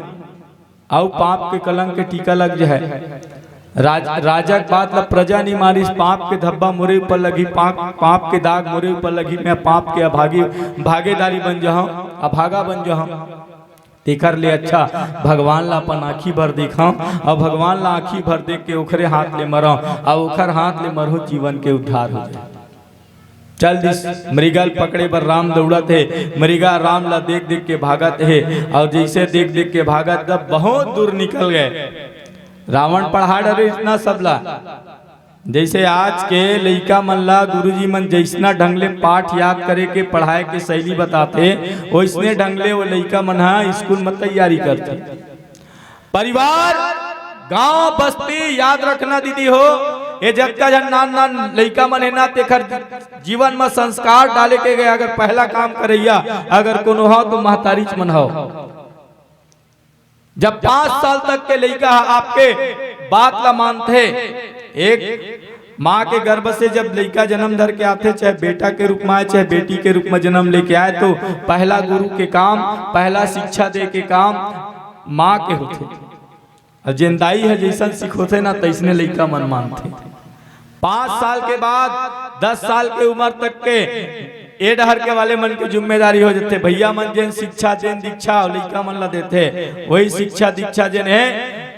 अउ पाप के कलंक के टीका लग जाए। राज-, राजा के बात ला प्रजा नहीं मानिस, "पाप के धब्बा मोरे ऊपर लगी, पाप, पाप के दाग मोरे ऊपर लगी, मैं पाप के अभागी, भागीदारी बन जाहंव, अभागा बन जाहंव। तेकर ले अच्छा भगवान ला अपन आँखी भर देखंव, अउ भगवान ला आँखी भर देख के ओखरे हाथ ले मरंव, अउ ओखर हाथ ले मरहूं, जीवन के उद्धार हो जाए।" चल दिस मृगा ल पकड़े बर राम दौड़त हे। मृगा राम ला देख देख के भागत हे, अउ जइसे देख देख के भागत, तब बहुत दूर निकल गए। रावण पढ़ा डरिस ना सबला। जइसे आज के लइका मन ला गुरुजी मन जइसना ढंग ले पाठ याद करे के, पढ़ाए के शैली बताथे, ओइसने ढंग ले वो लइका मन ह स्कूल म तैयारी करथे। परिवार, गांव, बस्ती याद रखना दीदी हो, ये जतका झन नान नान लइका मन हे ना, तेखर जीवन म संस्कार डाले के गए। अगर पहला काम करइया अगर कोनो हो तो महतारीच मन हो। जब पाँच साल तक के लइका ह आपके बात ला मानथे, एक माँ के गर्भ से जब लइका जन्म धर के आथे, चाहे बेटा के रूप में आए, चाहे बेटी के रूप में जन्म लेके आए, तो पहला गुरु के काम, पहला शिक्षा दे के काम माँ के होथे। अउ जेन दाई ह जइसन सिखोथे ना, तइसने लइका मन मानथे। पाँच साल के बाद दस साल के उम्र तक के ए डहर के वाले मन के जिम्मेदारी हो जथे। भैया मन जेन शिक्षा, जेन दीक्षा लइका मन ला देथे, वही शिक्षा दीक्षा जेन हे,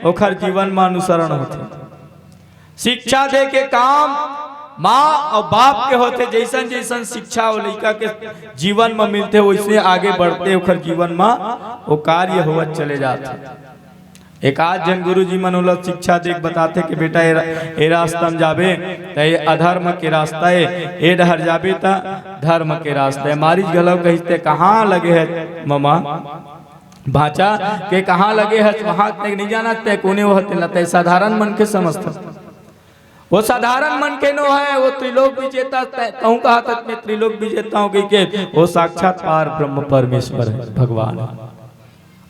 ओखर जीवन म अनुसरण होथे। शिक्षा दे के काम माँ अउ बाप के होथे। जइसन जइसन शिक्षा ओ लइका के जीवन म मिलथे, वइसने आगे बढ़थे, ओखर जीवन म वो कार्य होवत चले जाथे। एकाध झन गुरुजी मन ओला शिक्षा दे के बताथे कि बेटा, ए रा-, ए रास्ता म जाबे त ए अधर्म के रास्ता ए, ए डहर जाबे त धर्म के रास्ता ए। मारीच घलो कहिस, "तैं कहाँ लगे हे ममा?" भांचा के कहाँ लगे हस, वहां तक नहीं जाना, तैं कोने वो हते ला, तैं साधारण मन के समझता। वो साधारण मन के नो है, वो त्रिलोक विजेता, तैं कहूं कहा तक मैं त्रिलोक विजेता हूं कहि के, वो साक्षात पार ब्रह्म परमेश्वर है, भगवान है।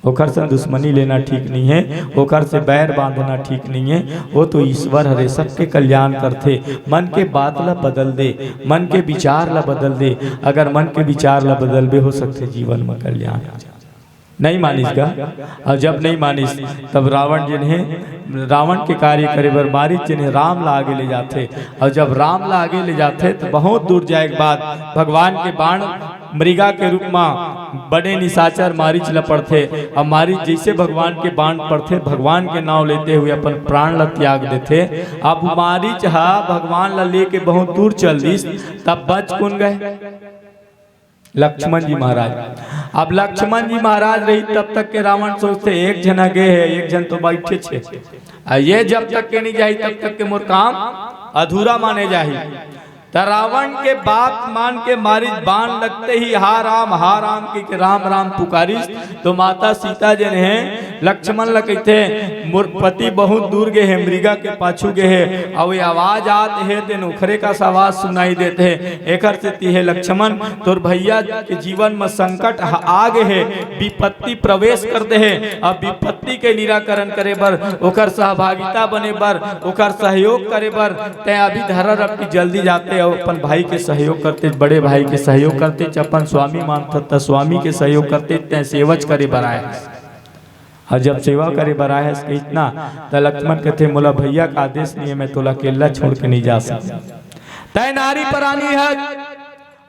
ओखर से दुश्मनी लेना ठीक नहीं है, ओखर से बैर बांधना ठीक नहीं है। वो तो ईश्वर हरे, सबके कल्याण करथे। मन के बात ला बदल दे, मन के विचार ला बदल दे। अगर मन के विचार ला बदलबे, हो सकथे जीवन में कल्याण। नहीं मानिस गा? अउ जब नहीं मानिस, तब रावण जेन हे, रावण के कार्य करे बर मारीच जेन हे, राम ला आगे ले जाथे। अउ जब राम ला आगे ले जाथे, तो बहुत दूर जाए के बाद भगवान के बाण मृगा के रूप म बड़े निशाचर मारीच ला पड़थे। अउ मारीच जइसे भगवान के बाण पड़थे, भगवान के नांव लेते हुए अपन प्राण ला त्याग देथे। अब मारीच ह भगवान ला लेके बहुत दूर चल दिस, तब बच कोन गए? लक्ष्मण जी महाराज। अब लक्ष्मण जी महाराज रही, तब तक के रावण सोचथे, "एक झन आगे है, एक झन तो बैठे छे, अउ ये जब तक के नहीं जाही, तब तक के मोर काम अधूरा माने जाही।" त रावण के बात मान के मारीच बाण लगते ही, "हा राम, हा राम," कहि के राम राम पुकारिस। तो माता सीता जेन हे, लक्ष्मण ला कहिथे, "मोर पति बहुत दूर गे हे, मृगा के पाछू गे हे, अउ ये आवाज आत हे, तेन ओखरे कस आवाज सुनाई देत हे। एखर सेती हे लक्ष्मण, तोर भैया के जीवन म संकट ह-, आ गे हे, विपत्ति प्रवेश कर दे हे। अब विपत्ति के निराकरण करे बर, ओखर सहभागिता बने बर, ओखर सहयोग करे बर तैं अभी धरा रख के जल्दी जाते अउ अपन भाई के सहयोग करते, बड़े भाई के सहयोग करते, अपन स्वामी मानथस त स्वामी के सहयोग करते, तैं सेवच करे बर आए हस।" अउ जब सेवा करे बर आए हस कहितना, त लक्ष्मण कथे, "मोला भैया का आदेश नहीं है, मैं तोला अकेला छोड़ के नहीं जा सकता। तैं नारी परानी है,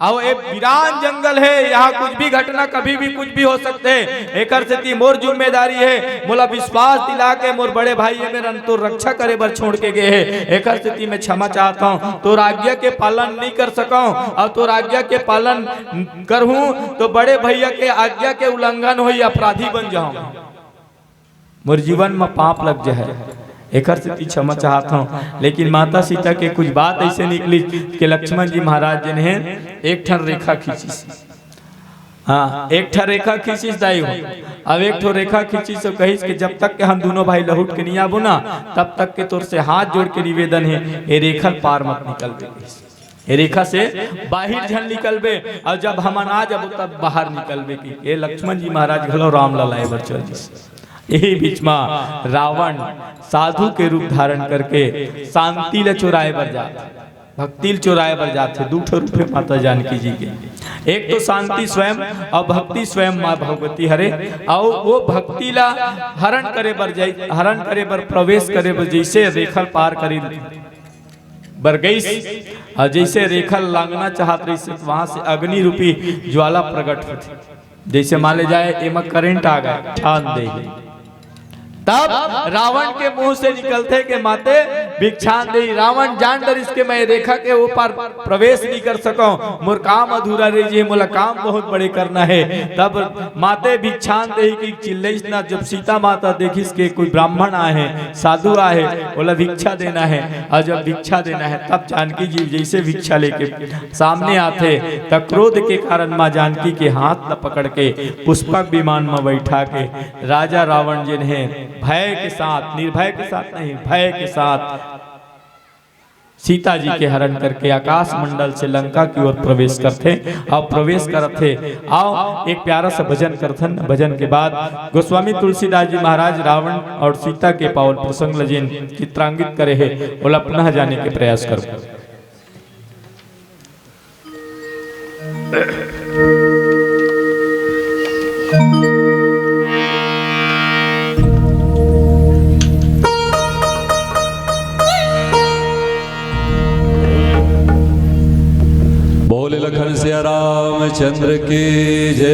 अउ ए वीरान जंगल है, यहाँ कुछ भी घटना कभी भी कुछ भी हो सकते है। एकर सेती मोर जिम्मेदारी है, मोला विश्वास दिला के मोर बड़े भाई ये मेर तोर रक्षा करे बर छोड़ के गे हे। एकर सेती मैं क्षमा चाहता हूँ, तोर आज्ञा के पालन नहीं कर सका हूँ, अउ तोर आज्ञा के पालन करहूं तो बड़े भैया के आज्ञा के उल्लंघन होई, अपराधी बन जाऊं, मोर जीवन म पाप लग जाए।" एकर सेती क्षमा चाहत हंव, लेकिन माता सीता के कुछ बात अइसे निकलिस कि लक्ष्मण जी महाराज जेन हे एक ठन रेखा खींचिस। हाँ, एक ठन रेखा खींचिस दाई हो। अब एक ठो रेखा खींचिस अउ कहिस कि जब तक के हम दूनों भाई लहुट के नइ आबो ना, तब तक के तोर से हाथ जोड़ के निवेदन हे, ए रेखा ल पार मत निकलबे कहिस। ए रेखा से बाहिर झन निकलबे, अउ जब हमन आ जाबो तब बाहर निकलबे कहिके लक्ष्मण जी महाराज घलो राम ला लाए बर चल दिस। यही बीच म रावण साधु के रूप धारण करके शांति ल चुराए बर जात, भक्ति ल चुराए बर जात हे। दू ठो रूप हे माता जानकी जी के, एक तो शांति स्वयं अउ भक्ति स्वयं माँ भगवती हरे। अउ वो भक्ति ला हरण करे बर जाई, हरण करे बर, प्रवेश करे बर जइसे रेखा ल पार करे बर गईस, अउ जइसे रेखा ल लांघना चाहत रहिस, त वहां से अग्नि रूपी ज्वाला प्रकट होथे। जइसे मान ले जाए, एमा करंट आ गए, ठान दे। तब रावण के मुंह से निकलथे के माते भिक्षान दे। रावण जान डरिस के मैं रेखा के ओ पार प्रवेश नइ कर सकंव, मोर काम अधूरा रहि जही, मोला काम बहुत बड़े करना हे। तब माते भिक्षान देही कि चिल्लइस ना। जब सीता माता देखिस के कोई ब्राह्मण आहे, साधु आहे, ओला भिक्षा देना हे, अउ जब भिक्षा देना हे, तब जानकी जी जइसे भिक्षा लेके सामने आथे, त क्रोध के कारण माँ जानकी के हाथ ल पकड़ के पुष्पक विमान म बैठा के राजा रावण जेन हे भय के साथ, निर्भय के साथ नहीं, भय के साथ सीता जी के हरण करके आकाश मंडल से लंका की ओर प्रवेश करथे। अउ प्रवेश करथे, आओ एक प्यारा सा भजन करथन। भजन के बाद गोस्वामी तुलसीदास जी महाराज रावण अउ सीता के पावन प्रसंग ल जेन चित्रांकित करे हे, ओला पुनः जाने के प्रयास करबो। बोले लखन सिया रामचंद्र की जय।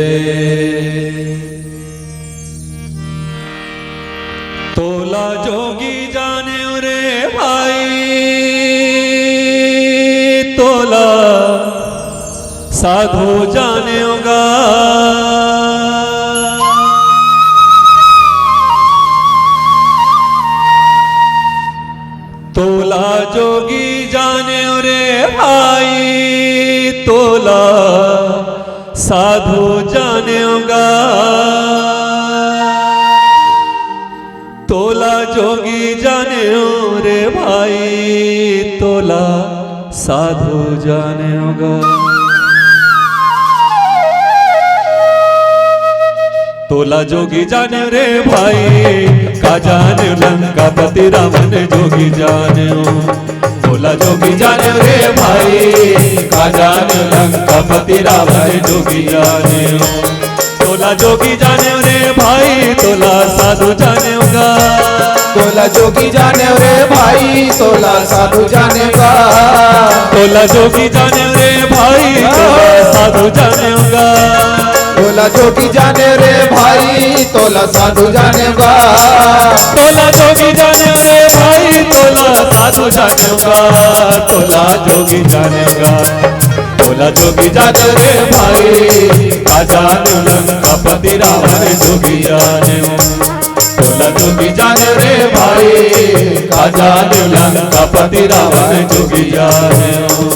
तोला जोगी जानेव रे भाई, तोला साधु जानेव गा। तोला जोगी जानेव रे भाई, तोला साधु जानेव गा। तोला जोगी जानेव रे भाई, तोला साधु जानेव गा। तोला जोगी जानेव रे भाई, का जानेव लंकापति रावण जोगी जानेव। तोला जोगी जानेव रे भाई, का जानेव लंकापति रावण जोगी जानेव। तोला जोगी जानेव रे भाई, तोला साधु जानेव गा। तोला जोगी जानेव रे भाई, तोला साधु जानेव गा। तोला जोगी जानेव रे भाई, तोला साधु जानेव गा। तोला जोगी जानेव रे भाई, तोला साधु जानेव गा। तोला जोगी जानेव रे भाई, तोला साधु जानेव गा। तोला जोगी जानेव गा। तोला जोगी जानेव रे भाई, का जानेव लंकापति रावण जोगी जानेव। तोला जोगी जानेव रे भाई, का जानेव लंकापति रावण जोगी जानेव।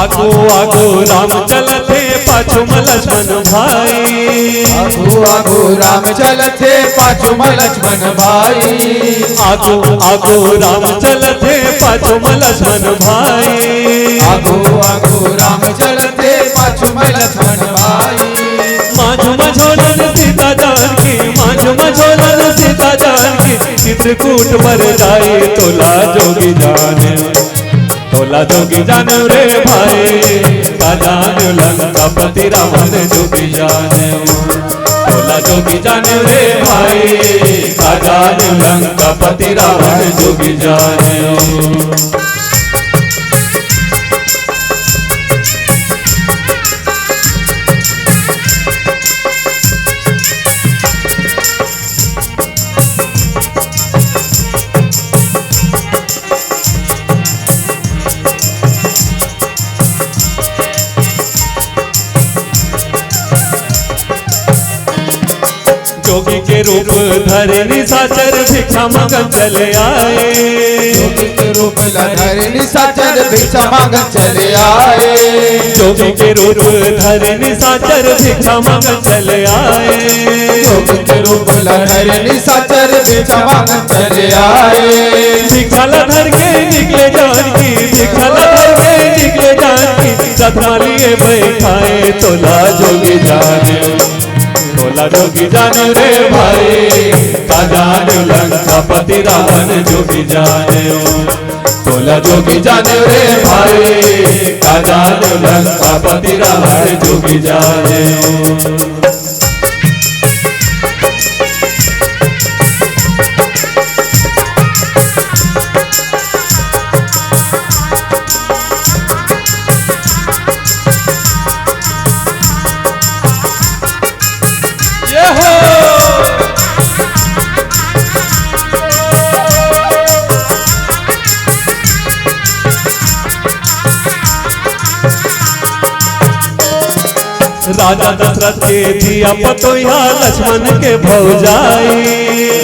आगू आगू राम चलत हे, पाछू म लक्ष्मण भाई। आगू आगू राम चलत हे, पाछू म लक्ष्मण भाई। आगू आगू राम चलत हे, पाछू म लक्ष्मण भाई। आगू आगू राम चलत हे, पाछू म लक्ष्मण भाई। माझू म झोलन सीता जानकी, माझू म झोलन सीता जानकी, चित्रकूट बर जाई तोला जोगी जानेव। तोला जोगी जानेव रे भाई, का जानेव लंकापति रावण जोगी जानेव। तोला जोगी जानेव रे भाई, का जानेव लंकापति रावण जोगी जानेव। रूप धरे निशाचर भिक्षा मांगन चले आए। जोगी के रूप ला धरे निशाचर भिक्षा मांगन चले आए। जोगी के रूप धरे निशाचर भिक्षा मांगन चले आए। जोगी के रूप ला धरे निशाचर भिक्षा मांगन चले आए। भिक्षा ला धर के निकले जानकी, भिक्षा ला धर के निकले जानकी, रथ मा लिए बैठाए तोला जोगी जाने। तोला जोगी जाने रे भाई, का जाने लंकापति रावण जोगी जाने। तोला जोगी जाने रे भाई, का जाने लंकापति रावण जोगी जाने। राजा दशरथ के धिया पतोहिया लक्ष्मण के भौजाई।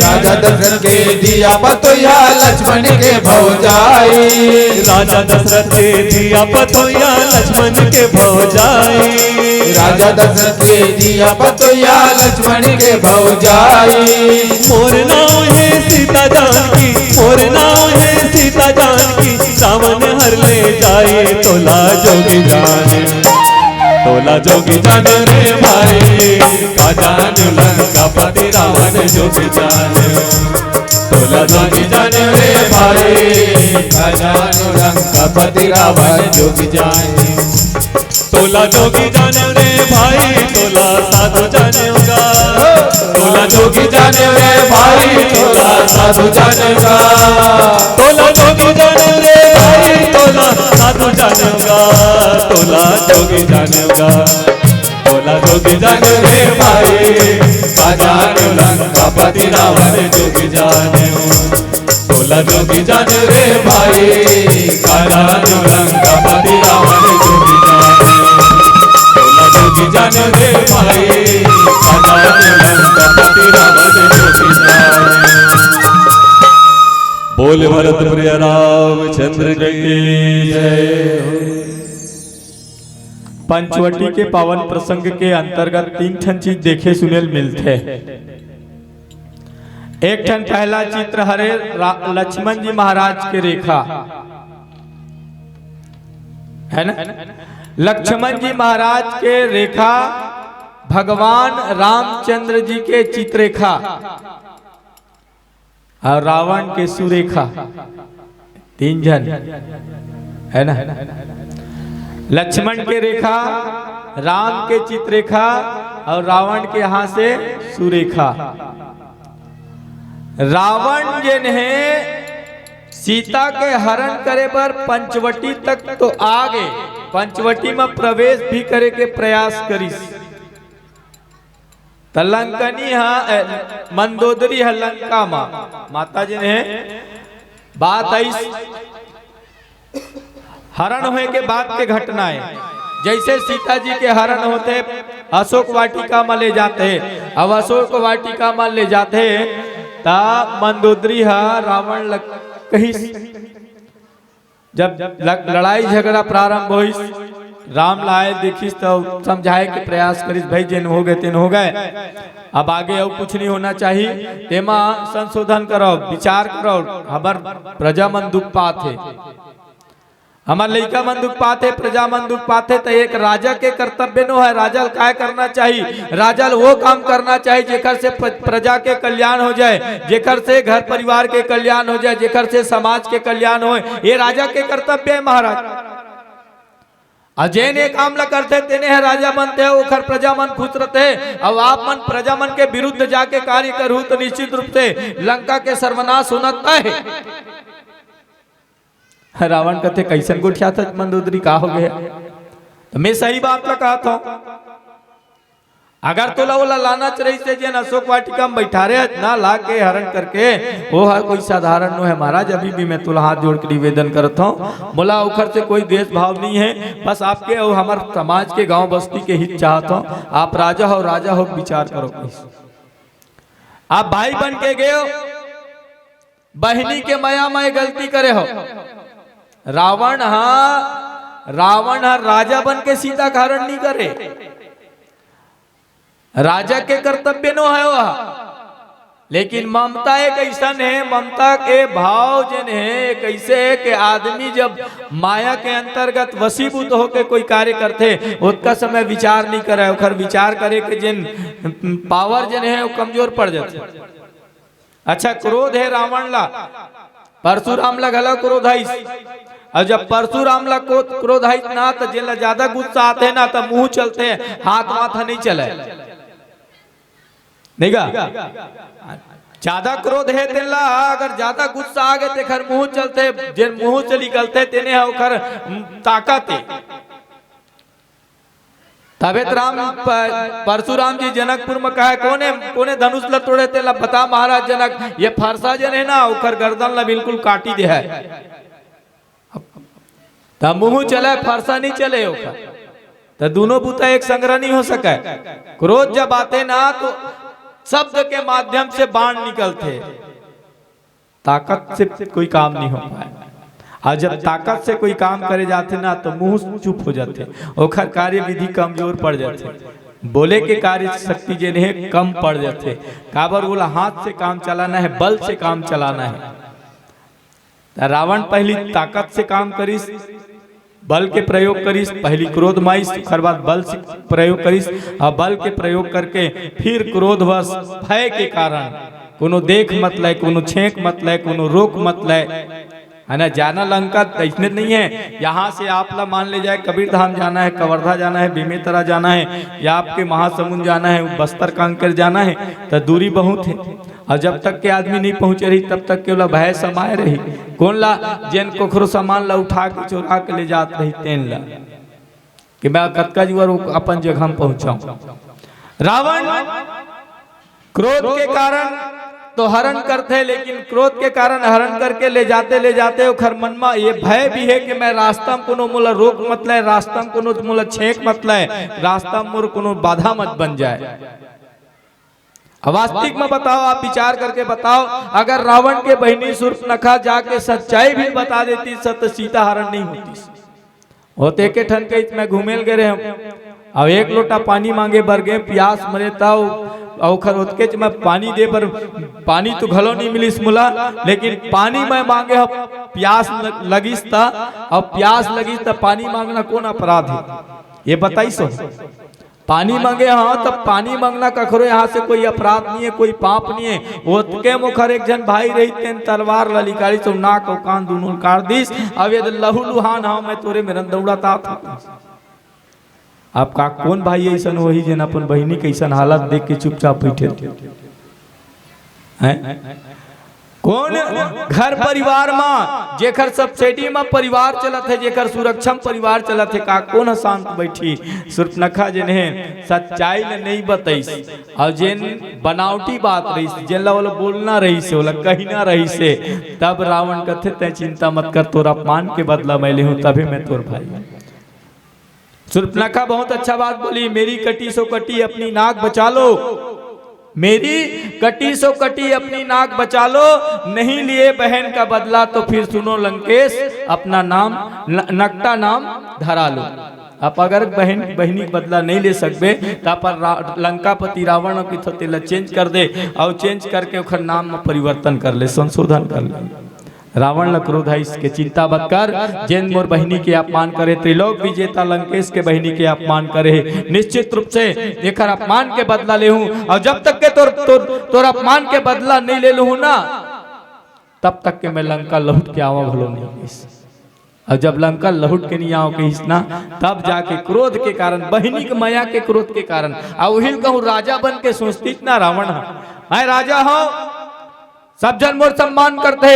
राजा दशरथ के धिया पतोहिया लक्ष्मण के भौजाई। राजा दशरथ के धिया पतोहिया लक्ष्मण के भौजाई। राजा दशरथ के धिया पतोहिया लक्ष्मण के भौजाई। मोर नाव हे सीता जानकी, मोर नाव हे सीता जानकी, रावण हर ले जाए तोला जोगी जाने। तोला जोगी जाने रे भाई, का जाने लंकापति रावण जोगी जाने। तोला जोगी जाने रे भाई, का जाने लंकापति रावण जोगी जाने। तोला जोगी जाने रे भाई, तोला साधु जानेगा। तोला जोगी जाने रे भाई, तोला साधु जानेगा। तोला जोगी जाने रे भाई, तोला साधु जानेगा। तोला जोगी जानेगा। तोला जोगी जाने रे भाई, का जाने लंकापति रावण जोगी जाने। तोला जोगी जाने रे भाई, का जाने लंकापति रावण जोगी जाने। तोला जोगी जाने रे भाई, का जाने लंकापति रावण जोगी जाने। बोल भरत प्रिय रामचंद्र की जय हो। पंचवटी के पावन प्रसंग के अंतर्गत तीन ठन चीज देखे सुने ल मिलथे। एक ठन पहला चित्र हरे रा-, लक्ष्मण जी महाराज के रेखा, है ना? लक्ष्मण जी महाराज के रेखा, भगवान रामचंद्र जी के चित्रेखा और रावण के सुरेखा, तीन झन, है ना? लक्ष्मण के रेखा, राम के चित्रेखा और रावण के हाथ से सुरेखा। रावण जेन हे, सीता के हरण करे बर पंचवटी तक तो आ गे, पंचवटी म प्रवेश भी करे के प्रयास करिस। त लंकनी ह, ए, मंदोदरी ह लंका म, माता जी ने बात आइस, हरण होए के बाद के घटना हे। जैसे सीता जी के हरण होथे, अशोक वाटिका म ले जाथे, अब अशोक वाटिका म ले जाथे, त मंदोदरी ह रावण ल कहिस, जब ल-, लड़ाई झगड़ा प्रारंभ होइस, राम ल आए देखिस त समझाए के प्रयास करिस, भाई जेन हो गए तेन हो गए, अब आगे अउ कुछ नहीं होना चाहिए, तेमा संशोधन करो, विचार करो, हमर प्रजा मन दुख पात हे, हमर लइका मन दुख पात हे, प्रजा मन दुख पात हे, त एक राजा के कर्तव्य नो हे, राजा ल काय करना चाहिए? राजा ल वो काम करना चाहिए जेकर से प्र-, प्रजा के कल्याण हो जाए, जेकर से घर परिवार के कल्याण हो जाए, जेकर से समाज के कल्याण होए, ये राजा के कर्तव्य हे महाराज। अउ जेन ये काम ल करथे तेने ह राजा बनथे, ओखर प्रजा मन खुश रथे। अब आप मन प्रजा मन के विरुद्ध जाके कार्य करहू त निश्चित रूप से लंका के सर्वनाश होना तय हे। रावण कथे, "कैसन गोठियाथस मंदोदरी, का हो गया?" त मैं सही बात ल कहत हूँ, अगर तोला ओला लाना चाहिए, जेन अशोक वाटिका म बैठा रहे ना, ला के हरण करके, वो ह कोई साधारण नो हे महाराज। अभी भी मैं तोला हाथ जोड़ के निवेदन करत हूँ, मोला ओखर से कोई द्वेष भाव नहीं हे, बस आपके अउ हमर समाज के, गांव बस्ती के हित चाहत हूँ। आप राजा हो, राजा हो, विचार करो। आप भाई बन के गए हो, बहिनी के मया में गलती करे हो। रावण हा, रावण हा राजा बन के सीता का हरण नहीं करे। राजा के कर्तव्य नो है वह, लेकिन ममता एक ऐसन है, ममता के भाव जेन है, एक ऐसे है कि आदमी जब माया के अंतर्गत वशीभूत होके कोई कार्य करथे, ओतका समय विचार नहीं करे, ओखर विचार करे के जेन पावर जेन है, वो कमजोर पड़ जाथे। अच्छा, क्रोध है रावण ला, परशुराम ला घला क्रोध आइस। अउ जब परशुराम ला को-, क्रोध आइस ना, त जेन ला ज्यादा गुस्सा आथे ना, त मुंह चलथे, हाथ वाथ नहीं चले, नहीं गा? ज्यादा क्रोध है तेन ला, अगर ज्यादा गुस्सा आ गए, तेखर मुंह चलथे, जेन मुंह से निकलथे, तेने ह ओखर ताकत है। तबे त राम प-, परशुराम जी जनकपुर में कहे, "कोने, कोने धनुष ल तोड़े, तेला बता महाराज जनक।" ये फरसा जन है ना, ओकर गर्दन ला बिल्कुल काटी दे है। त मुंह चले, फरसा नहीं चले ओकर, त दोनों बुता एक संग्रह नहीं हो सके। क्रोध जब आते ना, तो शब्द के माध्यम से बाण निकलते। ताकत से कोई काम नहीं हो पाए। अउ जब ताकत से कोई काम करे जाथे ना, तो मुंह चुप हो जाथे, ओखर कार्य विधि कमजोर पड़ जाथे, बोले के कार्य शक्ति जेन हे कम पड़ जाथे। काबर ओला हाथ से काम चलाना है, बल से काम चलाना है। त रावण पहली ताकत से काम करिस, बल के प्रयोग करिस, पहली क्रोध माइस, ओकर बाद बल से प्रयोग करिस, अउ बल के प्रयोग करके फिर क्रोधवश भय के कारण कोनो देख मत लय, कोनो छेंक मत लय, कोनो रोक मत लय, है ना? जाना लंका अइसने नहीं है, यहाँ से आप ला मान ले जाए कबीर धाम जाना है, कवर्धा जाना है, बेमेतरा जाना है, या आपके महासमुंद जाना है, बस्तर कांकेर जाना है, त दूरी बहुत है। अउ जब तक के आदमी नहीं पहुंचे रही, तब तक के ओला भय समाये रही। कोन ला? जेन कोखरो सामान ला उठा के चोरा के ले जात रही, तेन ला, कि मैं कतका जुवर वो अपन जगह में पहुंचाऊं। रावण क्रोध के कारण तो हरण करथे, लेकिन क्रोध के कारण हरण करके ले जाते, ले जाते ओखर मन में ये भय भी है कि मैं रास्ता में कोनो मोला रोक मत लय, रास्ता में कोनो मोला छेंक मत लय, रास्ता में मोर कोनो बाधा मत बन जाए। अब वास्तविक में बताओ, आप विचार करके बताओ, अगर रावण के बहिनी सूर्पनखा जाके सच्चाई भी बता देती, सत सीता हरण नहीं होती। होते के ठन कहित मैं घूमेल गे रहे हम, अब एक लोटा पानी मांगे बर गे, प्यास मरे तव, अउ ओखर ओतकेच मैं पानी दे बर, पानी तो घलो नहीं मिलिस मोला, लेकिन पानी मैं मांगे ह, प्यास ल-, लगिस त, अब प्यास लगिस त पानी मांगना कोन अपराध है? ये बताई सो। पानी मांगे, हाँ, तब पानी मांगना कखरो यहाँ से कोई अपराध नहीं है, कोई पाप नहीं है। ओतके मोखर एक झन भाई रही, तेन तलवार ला निकालिस अउ नाक अउ कान दोनों काट दिस। अब यदि लहू लुहान हाँ, मैं तोरे मेरन दौड़ात आत हूँ। अब का कोन भाई ऐसन होही जेन अपन बहिनी के ऐसन हालत देख के चुपचाप बैठे? हैं? कोन घर परिवार म जेखर सब्सिडी म परिवार चलत हे, जेखर सुरक्षा म परिवार चलत हे, का कोन ह शांत बैठी? सूर्पनखा जेन हे सच्चाई ल नइ बतइस, अउ जेन बनावटी बात रहिस, जेन ला ओला बोलना रहिस हे, ओला कहना रहिस हे, तब रावण कथे, "तैं चिंता मत कर, तोर अपमान के बदला मैं लेहूं, तभे मैं तोर भाई।" सूर्पनखा बहुत अच्छा बात बोली, "मेरी कटी सो कटी, अपनी नाक बचा लो, मेरी कटी सो कटी, अपनी नाक बचा लो, नहीं लिए बहन का बदला तो फिर सुनो लंकेश, अपना नाम न-, नकटा नाम धरा लो।" आप अगर बहन, बहिनी के बदला नहीं ले सकबे, त अपन रा-, लंकापति रावण के थोते ला चेंज कर दे, अउ चेंज करके ओखर नाम में परिवर्तन कर ले, संशोधन कर ले। रावण ल क्रोध आइस के, "चिंता मत कर, जेन मोर बहिनी के अपमान करे, त्रिलोक विजेता लंकेश के बहिनी के अपमान करे हे, निश्चित रूप से एकर अपमान के बदला लेहूं, अउ जब तक के तोर, तोर, तोर अपमान के बदला नहीं ले लूं ना, तब तक के मैं लंका लहुट के आवा घलो नहीं कहिस।" अउ जब लंका लहुट के नहीं आवा कहिस ना, तब जाके क्रोध के कारण, बहिनी के मया के क्रोध के कारण, अउ उहिल कहूं राजा बन के सोचतिस ना रावण ह, मैं राजा हूं, सब झन मोर सम्मान करथे।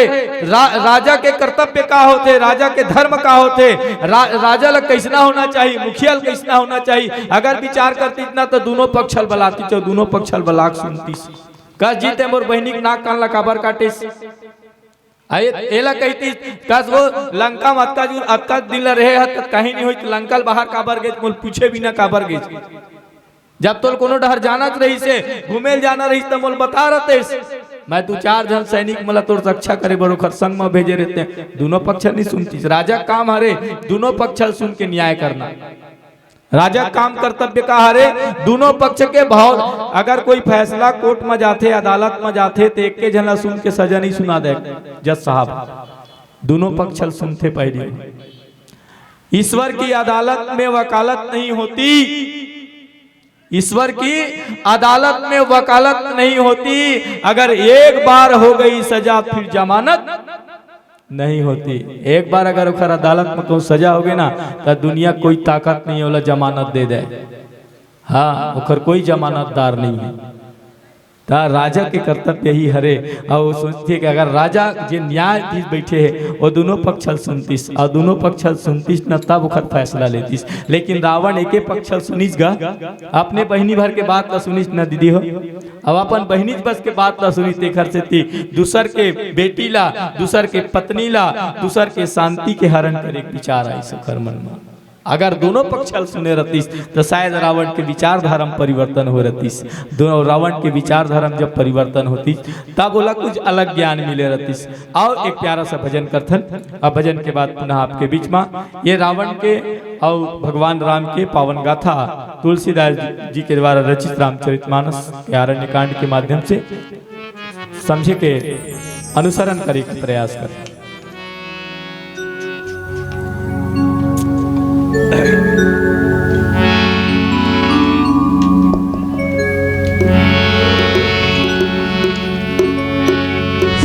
रा-, राजा के कर्तव्य का होथे, राजा के धर्म का होथे, रा-, राजा ल कइसना होना चाही, मुखिया ल कइसना होना चाही, अगर विचार करतिस ना, त दूनों पक्ष ल बलातिस अउ दूनों पक्ष ल बला के सुनतिस। कस जी तैं मोर बहिनी के नाक कान ल काबर काटिस? आ ए-, एला कहितिस, कस वो लंका म अतका जुर, अतका दिन ल रहे ह, त कहीं नहीं होई, त लंका ल बाहर काबर गेस, मोला पूछे बिना काबर गेस? जब तोल कोनो डहर जाना रहिस हे, घूमे ल जाना रहिस, त मोल बता रहतेस। मैं दू चार झन सैनिक मन ला तोर रक्षा करे बर ओखर संग म भेजे रहतें। दूनों पक्ष नहीं सुनतिस। राजा के काम हरे, दूनों पक्ष ल सुन के न्याय करना। राजा के काम कर्तव्य का हरे, दूनों पक्ष के भाव। अगर कोई फैसला कोर्ट म जाथे, अदालत म जाथे, त एके झन ला सुन के सजा नहीं सुना दे जज साहब, दूनों पक्ष ल सुनथे पहली। ईश्वर की अदालत में वकालत नहीं होती, ईश्वर की अदालत में वकालत नहीं होती। अगर एक बार हो गई सजा, फिर जमानत नहीं होती। एक बार अगर ओखर अदालत में कहूँ सजा हो गई ना, त दुनिया कोई ताकत नहीं होला जमानत दे दे। हाँ, ओखर कोई जमानतदार नहीं है। त राजा के कर्तव्य यही हरे। अउ सोचथे कि अगर राजा जे न्यायाधीश बैठे हे, वो दूनों पक्ष ल सुनतिस, अउ दूनों पक्ष ल सुनतिस न, तब ओखर फैसला लेतिस। लेकिन रावण एके पक्ष ल सुनिस गा, अपने बहिनी भर के बात ल सुनिस न दीदी हो। अब अपन बहिनी बस के बात ल सुनिस, तेखर सेती दूसर के बेटी ला, दूसर के पत्नी ला, दूसर के शांति के हरण करे के विचार आइस ओखर मन म। अगर दूनों पक्ष ल सुने रहतिस, त शायद रावण के विचारधारा म परिवर्तन हो रहतिस। दूनों रावण के विचारधारा म जब परिवर्तन होतिस, तब ओला कुछ अलग ज्ञान मिले रहतिस। अउ एक प्यारा सा भजन करथन, अब भजन के बाद पुनः आपके बीच म ये रावण के अउ भगवान राम के पावन गाथा तुलसीदास जी के द्वारा रचित रामचरितमानस के आरण्य कांड के माध्यम से समझे के, अनुसरण करे के प्रयास करथन।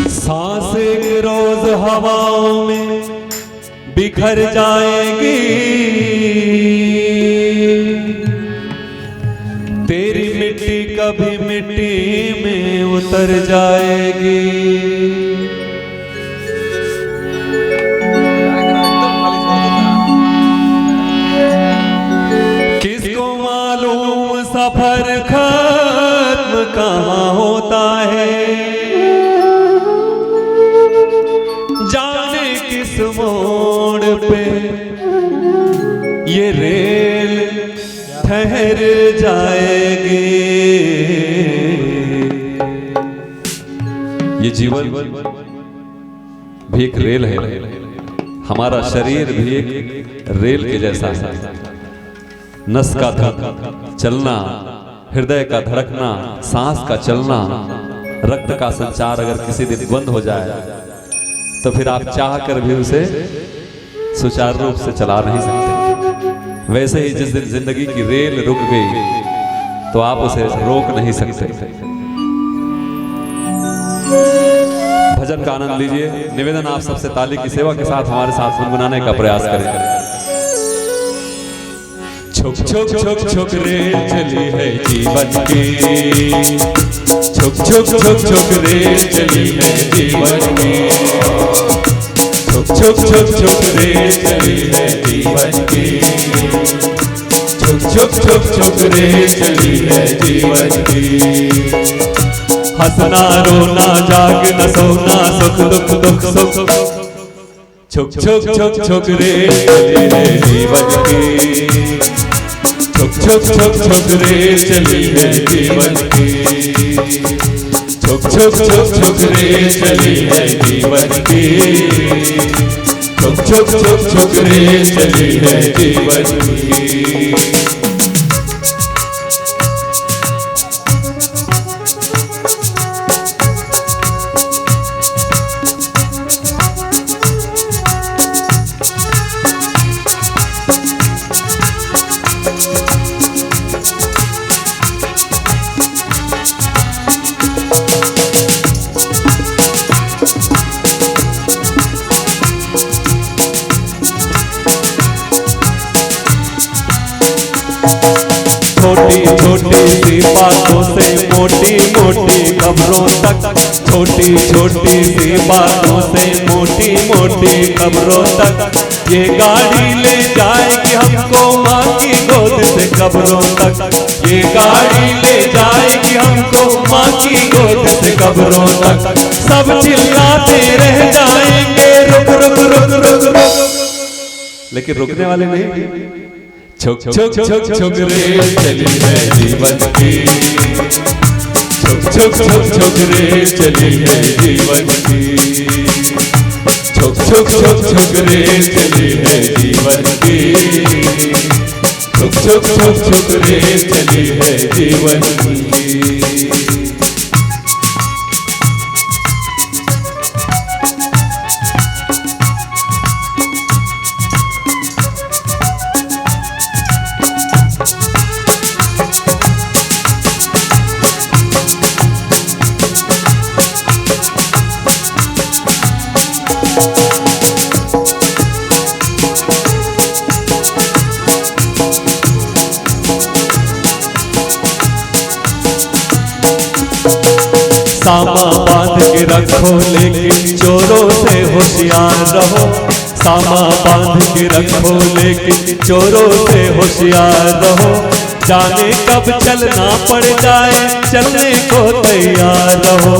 सांस एक रोज हवाओं में बिखर जाएगी, तेरी मिट्टी कभी मिट्टी में उतर जाएगी। किसको मालूम सफर खत्म कहाँ होता है, जाने किस मोड़ पे ये रेल ठहर जाएगी। ये जीवन भी एक रेल है, हमारा शरीर भी एक रेल के जैसा है। नस का धड़-, चलना, हृदय का धड़कना, सांस का चलना, रक्त का संचार अगर किसी दिन बंद हो जाए, तो फिर आप चाह कर भी उसे सुचारू रूप से चला नहीं सकते। वैसे ही जिस दिन जिंदगी की रेल रुक गई, तो आप उसे रोक नहीं सकते। भजन का आनंद लीजिए। निवेदन, आप सबसे ताली की सेवा के साथ हमारे साथ गुनगुनाने का प्रयास करें। छुक छुक छुक छुक रेल चली है जीवन की, छुक छुक छुक छुक रेल चली है जीवन की, छुक छुक छुक छुक रेल चली है जीवन की, छुक छुक छुक छुक रेल चली है जीवन की। हंसना रोना जागना सोना सुख दुख दुख सुख, छुक छुक छुक छुक रेल चली है जीवन की, छुक छुक छुक छुक रेल चली है जीवन की, छुक छुक छुक छुक रेल चली है जीवन की, छुक छुक छुक छुक रेल चली है जीवन की। छोटी छोटी सी बातों से मोटी मोटी खबरों तक, छोटी छोटी सी बातों से मोटी मोटी खबरों तक, ये गाड़ी ले जाएगी हमको माँ की गोद से कब्रों तक, ये गाड़ी ले जाएगी हमको माँ की गोद से कब्रों तक। सब चिल्लाते रह जाएंगे, रुक रुक रुक रुक रुक। लेकिन रुकने वाले नहीं। छुक छुक छुक छुक रे चली है जीवन की। छुक छुक छुक छुक रे चली है जीवन की। छुक छुक छुक छुक रे चली है जीवन की। छुक छुक छुक छुक रे चली है जीवन की। सामा बांध के रखो लेकिन चोरों से होशियार रहो। सामा बांध के रखो लेकिन चोरों से होशियार रहो। जाने कब चलना पड़ जाए, चलने को तैयार रहो।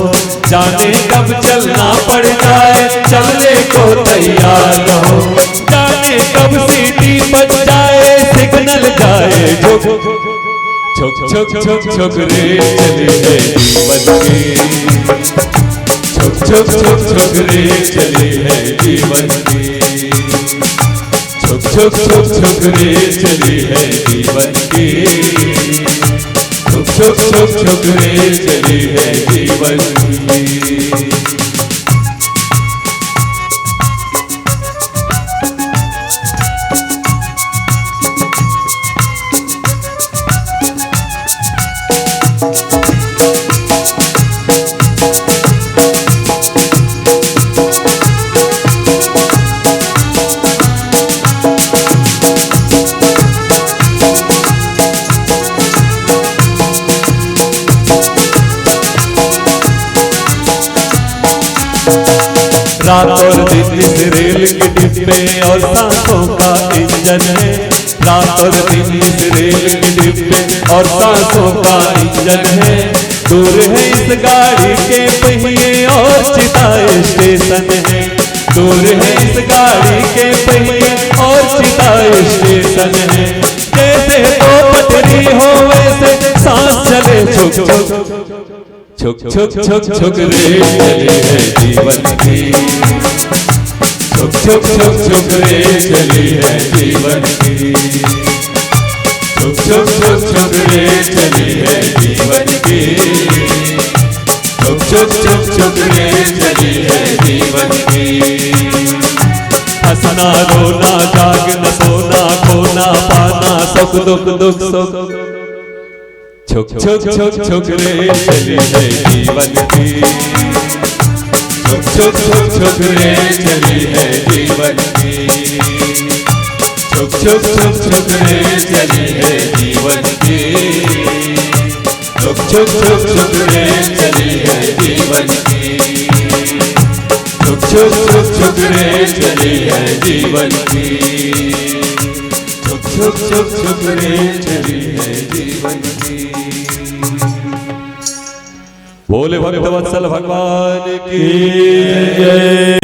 जाने कब चलना पड़ जाए, चलने को तैयार रहो। जाने कब सीटी बज जाए, सिग्नल जाए जो। छुक छुक छुक छुक रे चली है जीवन की। छुक छुक छुक छुक रे चली है जीवन की। छुक छुक छुक छुक रे चली है जीवन की। छुक छुक छुक छुक रे चली है जीवन की। रात और दिन इस रेल के डिब्बे और सांसों का इंजन है। रात और दिन इस रेल के डिब्बे और सांसों का इंजन है। दूर है इस गाड़ी के पहिए और चिता स्टेशन है। दूर है इस गाड़ी के पहिए और चिता स्टेशन है। जैसे दो पटरी हो वैसे सांस चले छुक छुक। छुक छुक छुक छुक रे चली है जीवन की। छुक छुक छुक छुक रे चली है जीवन की। छुक छुक छुक छुक रे चली है जीवन की। छुक छुक छुक छुक रे चली है जीवन की। हंसना रोना जागना सोना खोना पाना सुख दुख दुख सुख। छुक छुक छुक छुक रे चली है जीवन की। छुक छुक छुक छुक रे चली है जीवन की। छुक छुक छुक छुक रे चली है जीवन की। छुक छुक छुक छुक रे चली है जीवन की। छुक छुक छुक छुक रे चली है जीवन की। छुक छुक छुक छुक रे चली है जीवन की। बोले भक्त वत्सल भगवान की जय।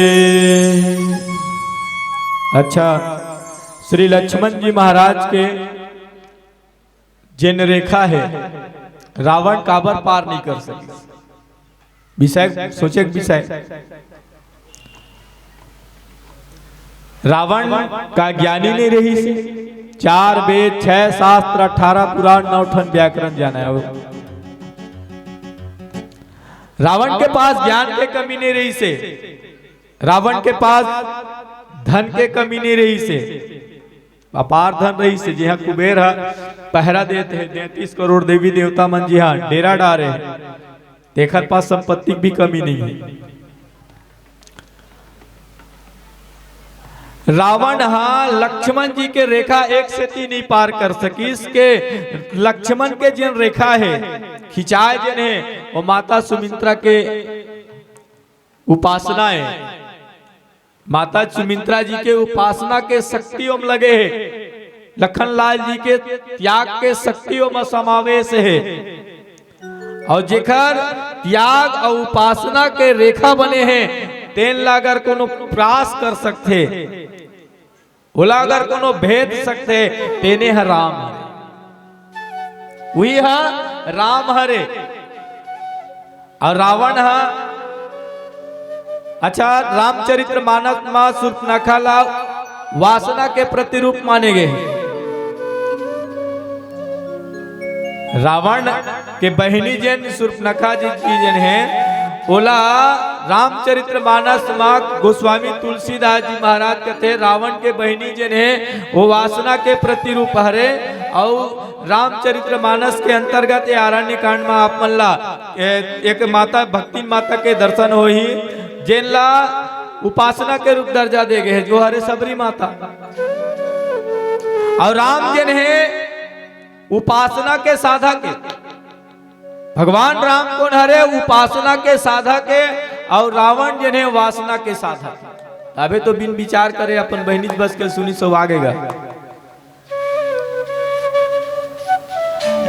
अच्छा, श्री लक्ष्मण जी महाराज के जेन रेखा हे, रावण काबर पार नहीं कर सके। विषय सोचे के विषय। रावण का ज्ञानी नहीं रहिस हे। चार वेद, छह शास्त्र, अठारह पुराण, नौ ठन व्याकरण जाने हे। रावण के पास ज्ञान के कमी नहीं रहिस हे। रावण के पास धन के कमी नहीं रहिस हे। अपार धन रहिस हे, जिहां कुबेर ह पहरा देत हे, तैंतीस करोड़ देवी देवता मन जिहां डेरा डारे हे, तेखर पास संपत्ति भी कमी नहीं हे। रावण हा लक्ष्मण जी के रेखा एक सेती नहीं पार कर सकिस के लक्ष्मण के जेन रेखा हे, खिंचाए जेन हे, वो माता सुमित्रा के उपासना हे। माता सुमित्रा जी के उपासना के शक्ति ओम लगे हे, लखन लाल जी के त्याग के शक्ति ओम समावेश हे। अउ जेखर त्याग अउ उपासना के रेखा बने हे, तेन ला अगर कोनो पार कर सकथे, ओला अगर कोनो भेद सकथे, तेने ह राम हरे। उही ह राम हरे। अउ रावण ह, अच्छा, रामचरित्र मानस म सूर्पनखा ला वासना के प्रतिरूप माने गे हे। रावण के बहिनी जेन सूर्पनखा जी, जी जेन हे, ओला रामचरित्र मानस म गोस्वामी तुलसीदास जी महाराज कथे, रावण के बहिनी जेन हे, वो वासना के प्रतिरूप हरे। अउ रामचरित्र मानस के अंतर्गत ये आरण्य कांड म आप मन ला ए-, एक माता, भक्तिन माता के दर्शन होही, जेन ला उपासना के रूप दर्जा दे गे हे, जो हरे सबरी माता। अउ राम जेन हे, उपासना के साधक हे। भगवान राम कोन हरे? उपासना के साधक हे। अउ रावण जेन हे, वासना के साधक हे। अबे तो बिन विचार करे अपन बहिनी बस के सुनी सो आगे गा।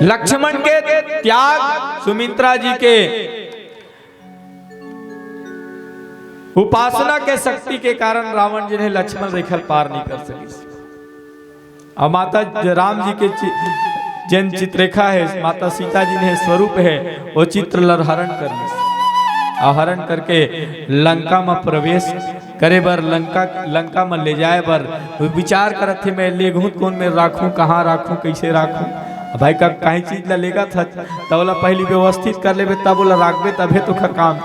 लक्ष्मण के त्याग, सुमित्रा जी के उपासना के शक्ति के कारण रावण जेन हे लक्ष्मण रेखा ल पार नहीं कर सकिस। अउ माता ज-, राम जी के चि-, जेन चित्ररेखा हे, माता सीता जी ने स्वरूप हे, वो चित्र ल हरण कर लिस। अउ हरण करके लंका म प्रवेश करे बर, लंका, लंका म ले जाए बर विचार करत हे, मैं लेगहूं त कोन में राखूं, कहां राखूं, कइसे राखूं। अब भाई का काहीं चीज ला लेगत हस, त ओला पहिली व्यवस्थित कर लेबे, तब ओला राखबे, तभे तो ओखर काम।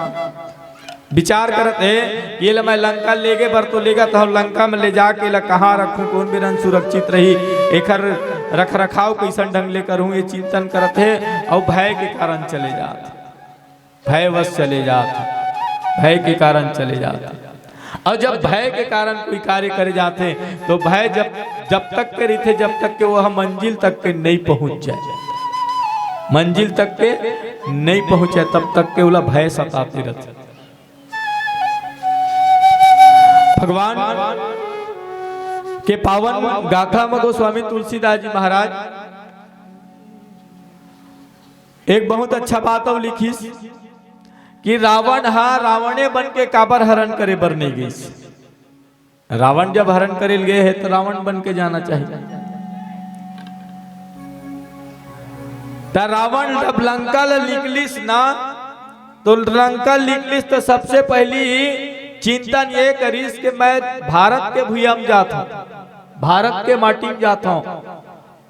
विचार करत हे, ये ला मैं लंका लेगे बर तो लेगत हंव, लंका म ले जाके एला कहां रखूं, कोन बेरा म सुरक्षित रही, एखर रख रखाव कइसन ढंग ले करहूं, ये चिंतन करत हे, अउ भय के कारण चले जात हे। भयवश चले जात हे, भय के कारण चले जात हे। अउ जब भय के कारण कोई कार्य करे जात हे, तो भय जब, जब तक के रहिथे, जब तक के वो ह मंजिल तक के नहीं पहुंच जाए, मंजिल तक के नहीं पहुंचे, तब तक के ओला भय सताते रहिथे। भगवान के पावन गाथा म गोस्वामी तुलसीदास जी महाराज एक बहुत अच्छा बात अउ लिखिस कि रावण हा रावणे बन के काबर हरण करे बर नहीं गइस। रावण जब हरण करे ल गे हे, त रावण बन के जाना चाहिए। त रावण जब लंका ल निकलिस ना, तो लंका निकलिस त सबसे पहिली चिंतन ये करिस कि मैं भारत के भुइयां म जात हंव, भारत के माटी म जात हंव।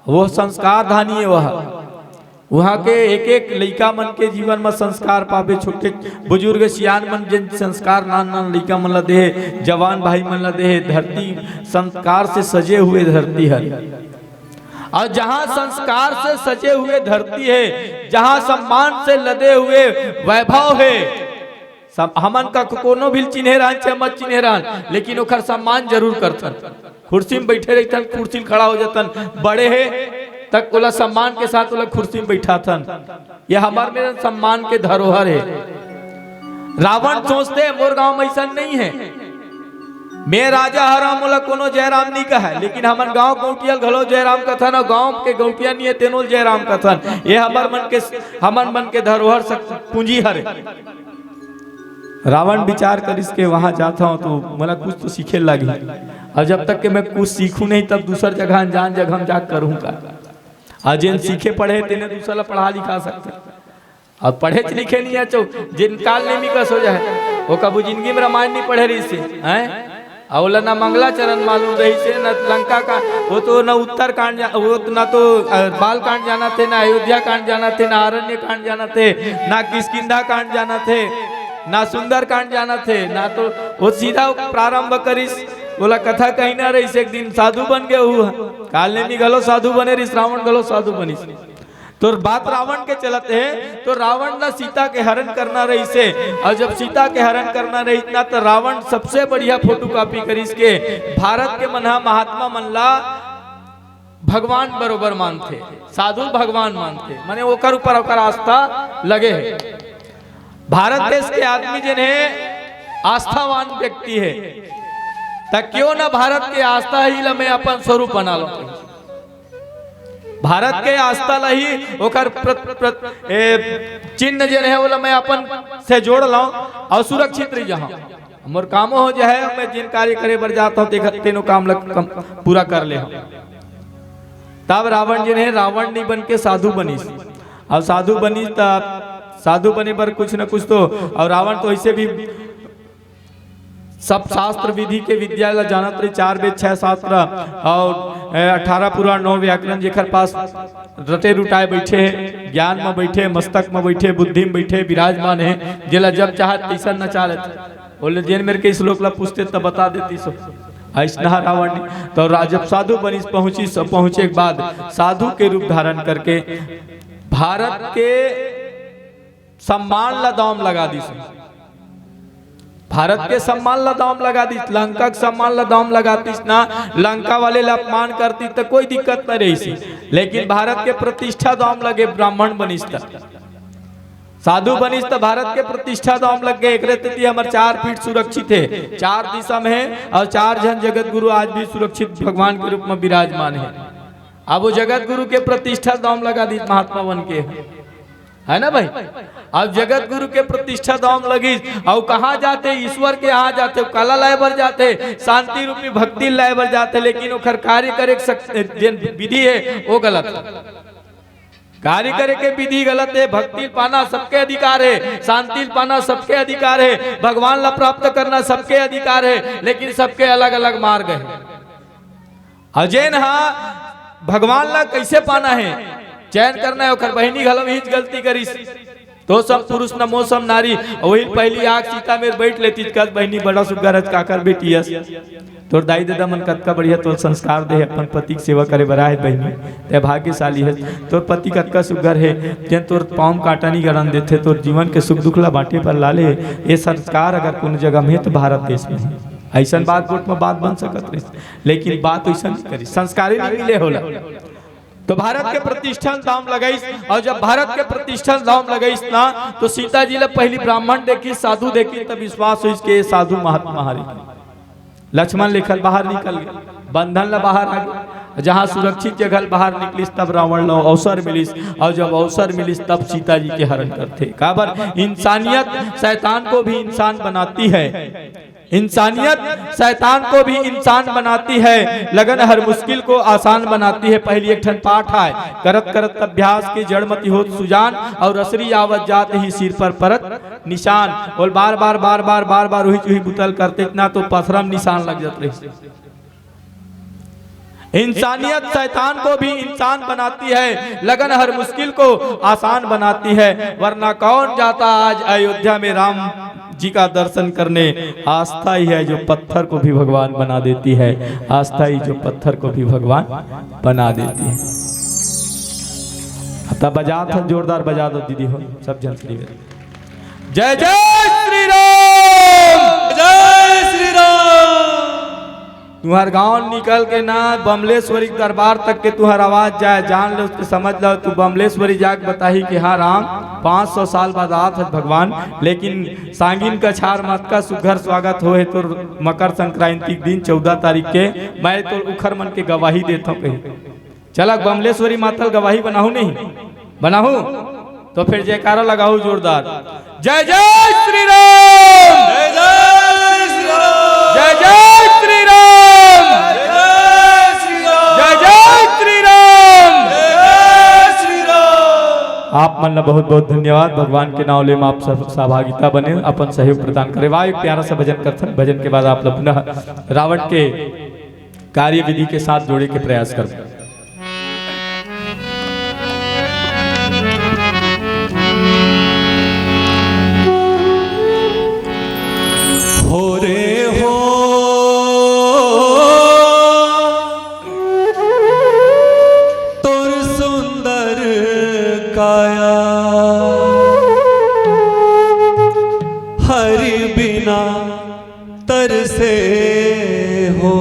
वो संस्कार धानी हे वह। उहां के एक-एक लइका मन के जीवन म संस्कार पाबे, छोटे बुजुर्ग सियान मन जेन संस्कार नान-नान लइका मन ल दे हे, जवान भाई मन ल दे हे, धरती संस्कार से सजे हुए धरती हर। अउ जहां संस्कार से सजे हुए धरती हे, जहां सम्मान से लदे हुए वैभव हे, सब, हमन का कोनो भी ल चिन्हे रहन चाहे मत चिन्हे रहन, लेकिन ओखर सम्मान जरूर करथन। कुर्सी म बइठे रहिथन, कुर्सी ल खड़ा हो जाथन, बड़े हे त ओला सम्मान के साथ ओला कुर्सी म बइठाथन। ये हमर मेर सम्मान के धरोहर हे। रावण सोचथे, मोर गांव म अइसन नहीं हे, मैं राजा हरंव, मोला कोनो जयराम नहीं कहय, लेकिन हमन गांव गौंटिया ल घलो जयराम कथन, अउ गांव के गौंटिया नहीं हे, तेनो ल जयराम कथन। ये हमर मन के, हमन मन के धरोहर शक्ति पूंजी हरे। रावण विचार करिस के वहां जात हंव तो मोला कुछ तो सीखे ल लागही, अउ जब तक के मैं कुछ सीखूं नहीं, तब दूसर जगह, अनजान जगह म जाके करहूं का? अउ जेन सीखे पढ़े तेने दूसर ला पढ़ा लिखा सकथे। अब पढ़ेच लिखे नहीं हे, चौ, जेन काल नेमी कस हो जाए, वो कभू जिंदगी म रामायण नहीं पढ़े रहिस हे, हैं? अउ ओला ना मंगलाचरण मालूम रहिस हे, ना लंका का, वो तो ना उत्तर कांड जा-, वो तो ना तो, अ, बाल कांड जानत हे, ना अयोध्या कांड जानत हे, ना आरण्य कांड जानत हे, ना किष्किंधा कांड जानत हे, ना सुंदर कांड जानत हे, ना तो वो सीधा प्रारंभ करिस, ओला कथा कहिना रहिस, एक दिन साधु बन गे हू। काल नेमी घलो साधु बने रहिस, रावण घलो साधु बनिस। तो बात रावण के चलत हे, तो रावण ला सीता के हरण करना रहिस हे, अउ जब सीता के हरण करना रहिस ना, तो रावण सबसे बढ़िया photocopy करिस के भारत के मन ह महात्मा मन ला भगवान बरोबर मानथे, साधु भगवान मानथे, माने ओकर ऊपर ओकर आस्था लगे हे। भारत देश के आदमी जेन हे आस्थावान व्यक्ति हे, त क्यों ना भारत के आस्था ही ला मैं अपन स्वरूप बना लूं। भारत के आस्था ला ही ओकर प्र-, प्र-, ए, चिन्ह जेन हे, ओला मैं अपन से जोड़ लूं अउ सुरक्षित रह जाऊं। मोर कामो हो जाए, मैं जेन कार्य करे बर जात हूँ, तेखर तेनो काम ल कम, पूरा कर ले हूँ। तब रावण जेन हे, रावण नहीं बन के साधु बनिस। अब साधु बनिस, तब साधु बने बर कुछ न कुछ तो, और रावण तो ऐसे भी सब शास्त्र विधि के विद्या ला जानत रही, चार वेद, छह शास्त्र और, ए, अठारह पुराण, नौ व्याकरण, जेकर पास रटे रुटाए बैठे हे, ज्ञान में बैठे, मस्तक में बैठे, बुद्धि में बैठे, विराजमान हे, जेला जब चाहत तैसन नचा लेथे। बोले, जेन मेरे के श्लोक ला पूछते तब बता देती सो। ऐसना रावण नहीं। तो राज जब साधु बनिस, पहुंची, सब पहुंचे के बाद साधु के रूप धारण करके भारत के सम्मान ला दाव म लगा दिस। भारत के सम्मान ला दाव म लगा दिस, लंका के सम्मान ला दाव म लगा दिस ना, लंका वाले ला अपमान करती त कोई दिक्कत न रहिस, लेकिन भारत के प्रतिष्ठा दाव म लगे, ब्राह्मण बनिस त, साधु बनिस त भारत के प्रतिष्ठा दाव म लग गे। एकरे सेती हमर चार पीठ सुरक्षित हे, चार दिशा में हे और चार झन जगत गुरु आज भी सुरक्षित भगवान के रूप में विराजमान हे। अब वो जगत गुरु के प्रतिष्ठा दाव म लगा दिस महात्मा बन के, है ना भाई? अब जगत गुरु के प्रतिष्ठा दाव म लगिस, अउ कहाँ जाथे? ईश्वर के यहाँ जाथे, काला लाए बर जाथे, शांति रूपी भक्ति लाए बर जाथे, लेकिन ओखर कार्य करे के सक-, जेन विधि हे, वो गलत हे। कार्य करे के विधि गलत हे। भक्ति पाना सबके अधिकार हे, शांति पाना सबके अधिकार हे, भगवान ला प्राप्त करना सबके अधिकार हे, लेकिन सबके अलग-अलग मार्ग हे। अउ जेन हा भगवान ला कैसे पाना हे, चयन करना हे, ओकर बहिनी घलो इहीच गलती करिस। तो सम पुरुष न मो सम नारी, वही पहली आग सीता मेर बैठ लेती, कस बहिनी बड़ा सुग्घर हस, काकर बेटी हस। तोर दाई ददा मन कतका बढ़िया तोर संस्कार दे हे, अपन पति के सेवा करे बर आए बहिनी, ते भाग्यशाली हस। तोर पति कतका सुग्घर हे, जेन तोर पाँव म कांटा नहीं गड़न देथे, तोर जीवन के सुख दुख ला बांटे बर ला ले। ये संस्कार अगर कोनो जगह में हे, तो भारत देश में हे। ऐसन बात गोठ में बात बन सकत रहिस, लेकिन बात वैसन नहीं करिस, संस्कारे नहीं मिले होला। तो भारत के प्रतिष्ठा ल दाव म लगाइस, अउ जब भारत के प्रतिष्ठा ल दाव म लगाइस ना, तो सीता जी ला पहली ब्राह्मण देखिस, साधु देखिस, तब विश्वास होइस के ये साधु महात्मा हरे। लक्ष्मण लिखल बाहर निकल गे, बंधन ला बाहर आ गे, जहाँ सुरक्षित जगह ल बाहर निकलिस, तब रावण ला अवसर मिलिस, अउ जब अवसर मिलिस, तब सीता जी के हरण करथे। काबर? इंसानियत शैतान को भी इंसान बनाती है। इंसानियत शैतान को भी इंसान बनाती है, लगन हर मुश्किल को आसान बनाती है। पहली एक ठन पाठ आय, करत करत अभ्यास के जड़ मति होत सुजान, और रसरी आवत जात ही सिर पर परत निशान। बोल बार बार, बार बार, बार बार उही चुही बुतल करते इतना तो पथरा म निशान लग जात रहिस। इंसानियत शैतान को भी इंसान बनाती है, लगन हर मुश्किल को आसान बनाती है, वरना कौन जाता आज अयोध्या में राम जी का दर्शन करने। आस्था ही है जो पत्थर को भी भगवान बना देती है, आस्था ही जो पत्थर को भी भगवान बना देती है। तब बजा था, जोरदार बजा दो दीदी हो, सब जन श्री। जय जय श्री राम। जय श्री राम। तुहर गांव निकल के ना बमलेश्वरी के दरबार तक के तुहर आवाज जाए, जान ले, उसके समझ लो, तू बमलेश्वरी जाके बताही कि हाँ राम, पाँच सौ साल बाद आत हस भगवान, लेकिन सांगिन कछार म अतका सुघर स्वागत होहे तोर मकर संक्रांति के दिन चौदह तारीख के, मैं तो उखर मन के गवाही देथव कही। चला बमलेश्वरी माता ल गवाही बनाहू नहीं? बनाहू? तो फिर जयकारा लगाहू जोरदार। जय जय श्री राम। जय जय श्री राम। जय जय श्री राम। जय जय श्री राम। जय जय श्री राम। जय जय श्री राम। आप मन ला बहुत बहुत धन्यवाद। भगवान के नाव ले म आप सब सहभागिता बने, अपन सहयोग प्रदान करे। वाह, एक प्यारा सा भजन करथन, भजन के बाद आप लोग पुनः रावण के कार्य विधि के साथ जोड़े के प्रयास करबो। हो रे हो, तोर सुंदर काया, हरि बिना तरसे हो।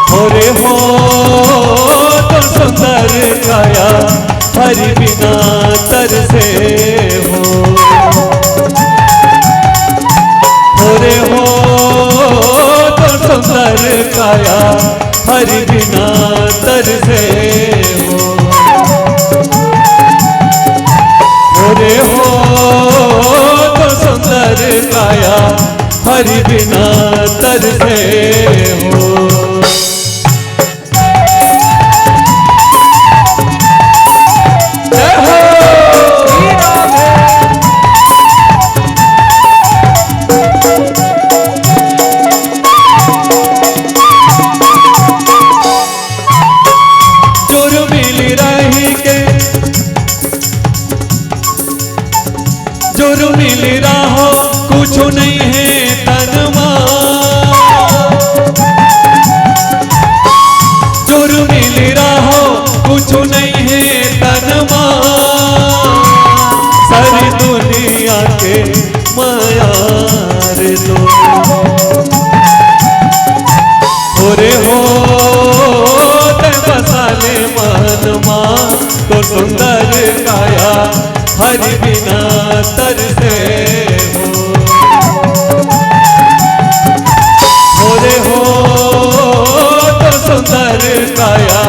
हो रे हो, तो सुंदर काया, हरि बिना तरसे हो। हो रे हो, तोर सुंदर काया हरि बिना तरसे हो। हो रे हो, तोर सुंदर काया हरि बिना तरसे हो। जय हो। जुर्मिल रही के जुर्मिल रहो, कुछु नइ हे तन मा। जुर्मिल रहो, कुछु नइ हे तन मा। सारी दुनिया के मया रे तो। हो रे हो, तैं बसा ले मन मा। तोर सुंदर काया हरि बिना तरसे हो। हो रे हो, तोर सुंदर काया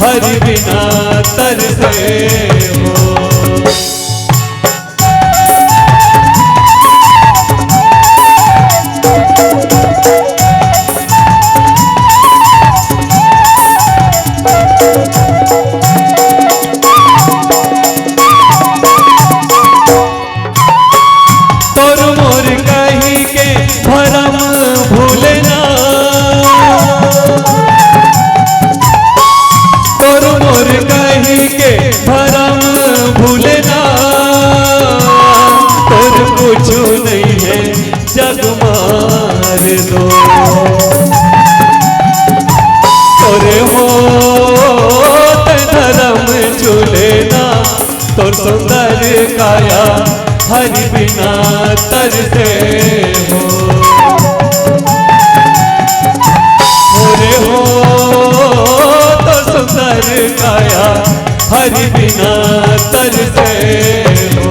हरि बिना तरसे हो। तोर मोर कहि के भरम भूलना, तोर मोर कहि के भरम भूलना, तोर कुछु नइ हे जग मा रे तो। तोर हो तैं धरम चुलेना, तोर सुंदर काया हरि बिना तरसे हो। हो रे हो, तोर सुंदर काया हरि बिना तरसे हो।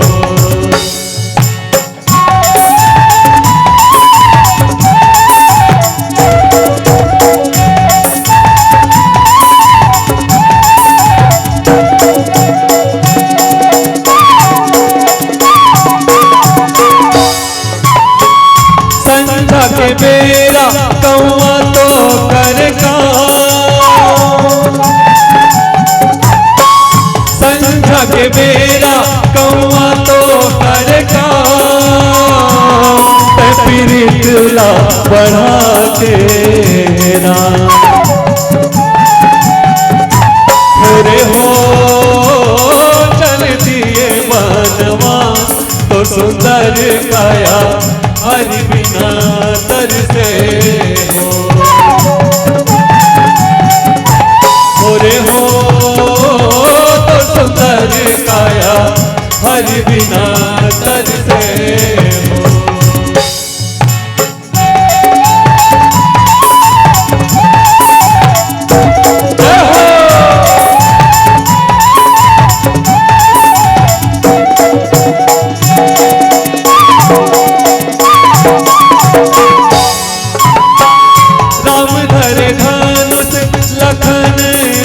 संझा के बेरा कौआ तो कर का, संझा के बेरा कौआ तो कर का, तैं पीरित ला बढ़ा के ना। हो रे हो, चल दिए बनवा, तोर सुंदर काया हरि बिना तरसे हो। हो रे हो, तोर सुंदर काया हरि बिना तरसे हो। राम धरे धनुष लखन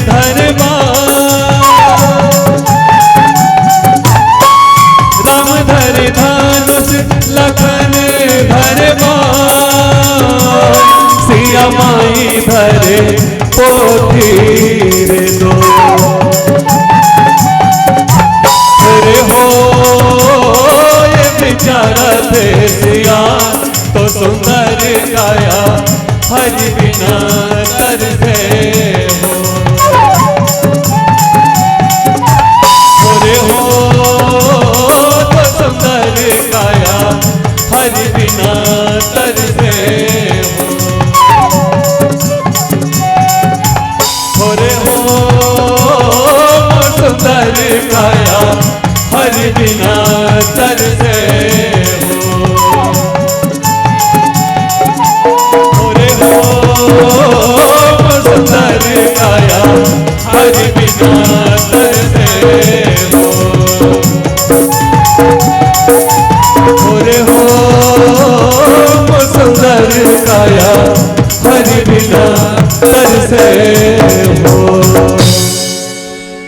धरे बाण। राम धरे धनुष लखन धरे बाण। सिया माई धरे पोथी रे दो। अरे हो, ये बिचारा थे सिया, तोर सुंदर काया हरि बिना तरसे हो। अरे हो, तोर सुंदर काया हरि बिना तरसे हो। अरे हो, मोर सुंदर काया हरि बिना तरसे हो। अरे हो, मोर सुंदर काया हरि बिना तरसे आया हरि बिना तरसे हो।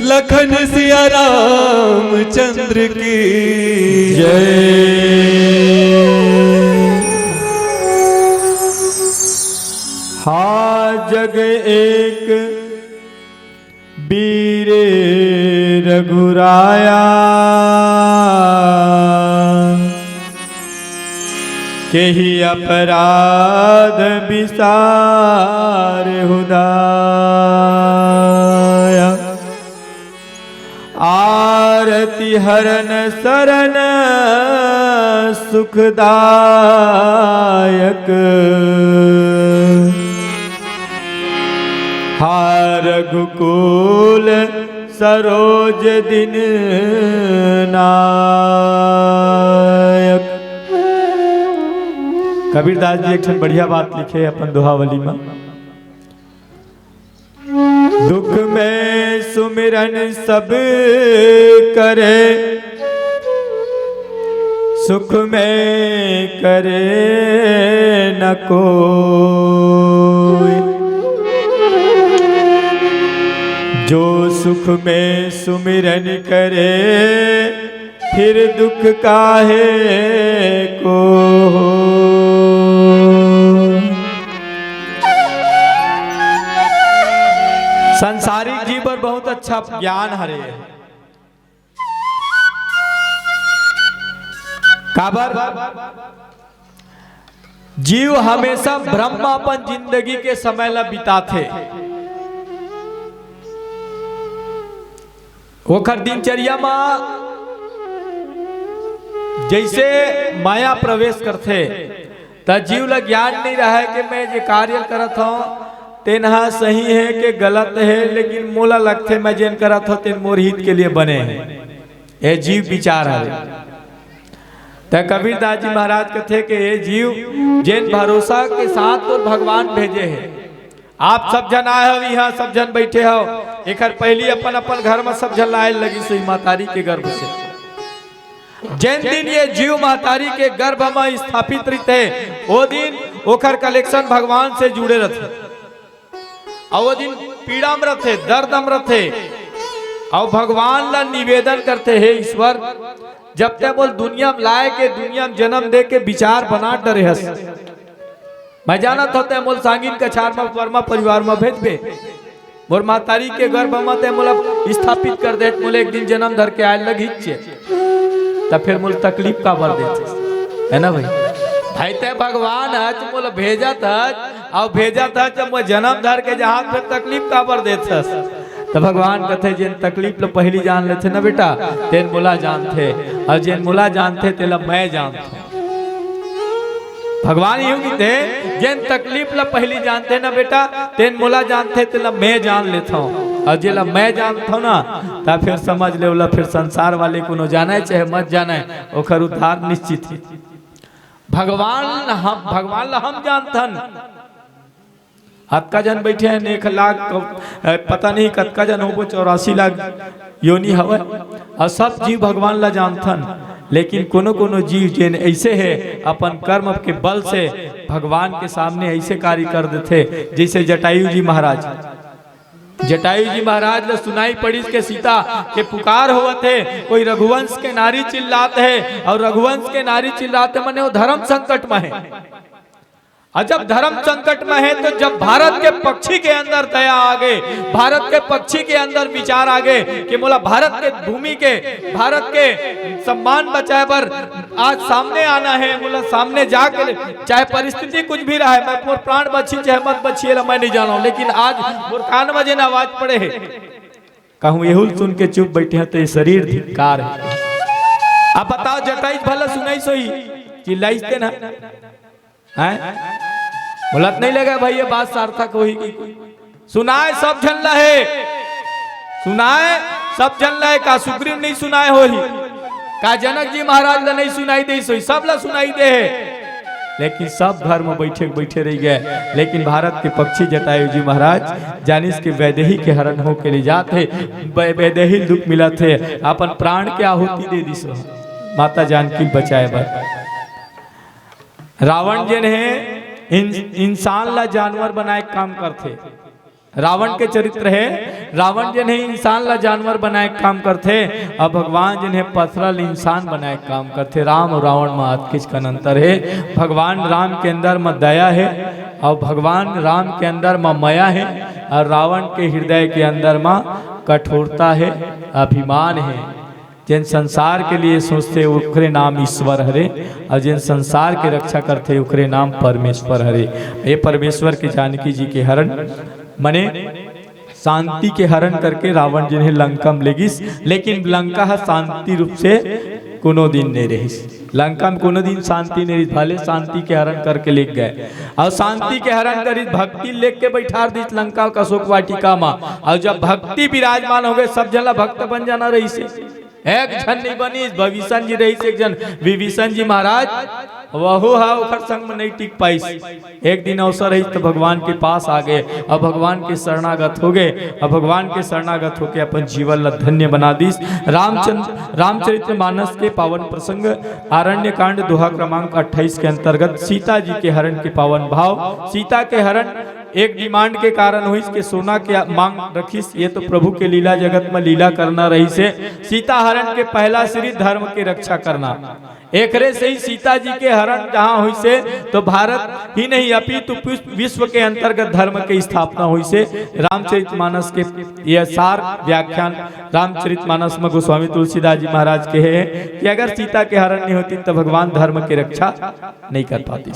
लखन सिया रामचंद्र की जय। हा जग एक बीरे रघुराया, केहि अपराध बिसारहु दाया। आरती हरन सरन सुखदायक, हा रघुकुल सरोज दिन नायक। कबीरदास जी एक ठन बढ़िया बात लिखे अपन दोहावली में। दुख में सुमिरन सब करे, सुख में करे न कोई। जो सुख में सुमिरन करे, फिर दुख काहे को हो। संसारिक जीव बर बहुत अच्छा ज्ञान हरे। काबर? जीव हमेशा भ्रम म अपन जिंदगी के समय ल बिताथे। ओखर दिनचर्या म जइसे माया प्रवेश करथे, त जीव ल ज्ञान नइ रहय कि मैं जे कार्य ल करत हंव, तेन ह सही हे कि गलत हे, लेकिन मोला लगथे, मैं जेन करत हंव, तेन मोर हित के लिए बने हे। ए जीव विचार हवे। त कबीरदास जी महाराज कथे कि ए जीव, जेन भरोसा के साथ तोर भगवान भेजे हे, आप सब झन आए हव, इहाँ सब झन बइठे हव, एखर पहिली अपन-अपन घर म सब झन ल आए लगिस होही महतारी के गर्भ से। जेन दिन ये जीव महतारी के गर्भ म स्थापित रहिथे, ओ दिन ओखर connection भगवान से जुड़े रथे। अउ ओ दिन पीड़ा म रथे, दर्द म रथे, अउ भगवान ल निवेदन करथे, "हे ईश्वर, जब तैं मोल दुनिया म लाए के, दुनिया म जन्म दे के विचार बना डरे हस, मैं जानत हंव, तैं मोल सांगिन कछार म, परमा परिवार म भेजबे। मोर महतारी के गर्भ म तैं मोला स्थापित कर देत, मोला एक दिन जन्म धर के आए ल लगीच, त फिर मोला तकलीफ काबर देत हस?" है ना भाई? भाई, तैं भगवान हच, मोला भेजत हच, अउ भेजत हच, जब मैं जन्म धर के जहां, फिर तकलीफ काबर देत हस? त भगवान कथे, "जेन तकलीफ ल पहिली जान लेथे ना बेटा, तेन मोला जानथे, अउ जेन मोला जानथे, तेला मैं जानथंव।" भगवान इहू कथे, "जेन तकलीफ ल पहिली जानथे ना बेटा, तेन मोला जानथे, तेला मैं जान लेथंव। अउ जेला मैं जानथंव ना, त फिर समझ ले, ओला फिर संसार वाले कोनो जानय चाहे मत जानय, ओखर उद्धार निश्चित हे।" भगवान ल हम, भगवान ल हम जानथन। अतका झन बइठे हन, एक लाख, अ, पता नहीं कतका झन होबो, चौरासी लाख योनि हवय, अउ सब जीव भगवान ल जानथन। लेकिन कोनो-कोनो जीव जेन अइसे हे, अपन कर्म के बल से भगवान के सामने अइसे कार्य कर देथे, जइसे जटायु जी महाराज। जटायु जी महाराज ल सुनाई पड़िस के सीता के पुकार होवत हे, कोई रघुवंश के नारी चिल्लात हे, अउ रघुवंश के नारी चिल्लात हे, मने वो धर्म संकट म हे। अउ जब धर्म संकट म हे, तो जब भारत के पक्षी के अंदर दया आगे, भारत के पक्षी के अंदर विचार आगे कि मोला भारत के भूमि के, भारत के सम्मान बचाए बर आज सामने आना हे, मोला सामने जाके, चाहे परिस्थिति कुछ भी रहे, मैं मोर प्राण बची चाहे मत बची, एला मैं नहीं जानव, लेकिन आज मोर कान म जेन आवाज पड़े हे, कहूं एहू ल सुन के चुप बइठे हंव, त ये शरीर धिक्कार हे। अब बताव, जटायु भला सुनाइस होही, चिल्लाइस ते ना? हैं? बोलत नहीं लगे भाई, ये बात सार्थक होही कि सुनाय सब झन ल हे, सुनाय सब झन ल हे। का सुग्रीव नहीं सुनाय होही? का जनक जी महाराज ल नहीं सुनाई देइस होही? सब ल सुनाई दे हे, लेकिन सब घर म बइठे के बइठे रहि गय। लेकिन भारत के पक्षी जटायु जी महाराज जानिस के वैदेही के हरण होके ले जात हे, वै-, वैदेही ल दुख मिलत हे, अपन प्राण के आहुति दे दिस हो माता जानकी ल बचाए बर। रावण जेन हे, इन, इंसान ला जानवर बनाए के काम करथे। रावण के चरित्र हे, रावण जेन हे इंसान ला जानवर बनाए के काम करथे, अउ भगवान जेन हे पथरा ल इंसान बनाए के काम करथे। राम अउ रावण म अतकेच कन अंतर हे। भगवान राम के अंदर म दया हे, अउ भगवान राम के अंदर म मया हे, अउ रावण के हृदय के अंदर म कठोरता हे, अभिमान हे। जेन संसार के लिए सोचथे, ओकरे नाम ईश्वर हरे, अउ जेन संसार के रक्षा करथे, ओकरे नाम परमेश्वर हरे। ये परमेश्वर के जानकी जी के हरण, मने शांति के हरण करके रावण जेन हे लंका म ले गिस, लेकिन लंका ह शांति रूप से कोनो दिन नइ रहिस। लंका म कोनो दिन शांति नइ रहिस, भले शांति के हरण करके लेग गए, अउ शांति के हरण करिस, भक्ति लेग के बैठार दिस लंका के अशोक वाटिका म। अउ जब भक्ति विराजमान हो गए, सब झन ला भक्त बन जाना रहिस हे। एक झन नइ बनिस, विभीषण जी रहिस एक झन, विभीषण जी महाराज, वहू ह ओकर संग म नइ टिक पाइस। एक दिन अवसर रहिस त भगवान के पास आ गए, अउ भगवान के शरणागत हो गए, अउ भगवान के शरणागत होके अपन जीवन ला धन्य बना दिस। रामचंद्र, रामचरित्र मानस के पावन प्रसंग, आरण्य कांड, दोहा क्रमांक अट्ठाईस के अंतर्गत सीता जी के हरण के पावन भाव। सीता के हरण एक डिमांड के कारण होइस के सोना के मांग रखिस। ये तो प्रभु के लीला, जगत म लीला करना रहिस हे। सीता हरण के पहला सीढ़ी धर्म के रक्षा करना। एकरे से ही सीता जी के हरण जहाँ होइस हे, तो भारत ही नहीं, अपितु विश्व, विश्व के अंतर्गत धर्म के स्थापना होइस हे। रामचरित मानस के ये सार व्याख्यान रामचरित मानस में गोस्वामी तुलसीदास जी महाराज के हे कि अगर सीता के हरण नहीं होती, तो भगवान धर्म के रक्षा नहीं कर पाती।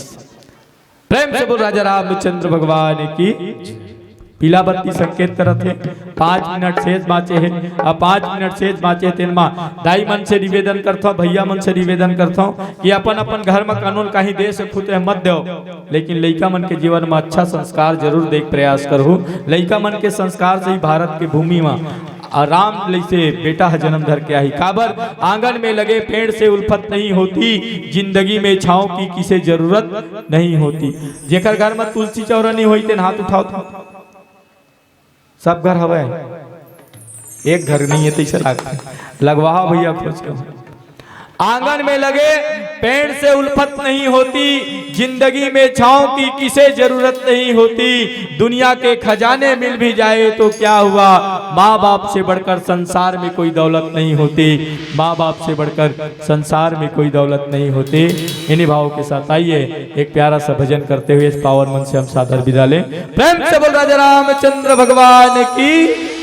प्रेम से बोल राजा रामचंद्र भगवान की। पीला बत्ती संकेत करत हे, पाँच मिनट शेष बाँचे हे। अब पाँच मिनट शेष बाँचे हे, तेन मा दाई मन से निवेदन करथौं, भैया मन से निवेदन करथौं कि अपन अपन घर म कानून काहीं दे सकहू ते मत देव, लेकिन लइका मन के जीवन म अच्छा संस्कार जरूर दे के प्रयास करहू। लइका मन के संस्कार से ही भारत के भूमि म आ राम जइसे बेटा ह जन्म धर के आही। काबर आंगन में लगे पेड़ से उल्फत नहीं होती, जिंदगी में छाँव की किसे जरूरत नहीं होती। जेकर घर में तुलसी चौरा नहीं होई, तेन हाथ उठाओ तो। सब घर हवय, एक घर नहीं है, तैसे लाग लगवाओ भैया खोज के। आंगन में लगे पेड़ से उल्फत नहीं होती, जिंदगी में छाँव की किसे जरूरत नहीं होती। दुनिया के खजाने मिल भी जाए तो क्या हुआ, माँ बाप से बढ़कर संसार में कोई दौलत नहीं होती, माँ बाप से बढ़कर संसार में कोई दौलत नहीं होती। इन्हीं भावों के साथ आइए, एक प्यारा सा भजन करते हुए इस पावन मंच से हम सादर विदा लें। प्रेम से बोल राजा रामचंद्र भगवान की।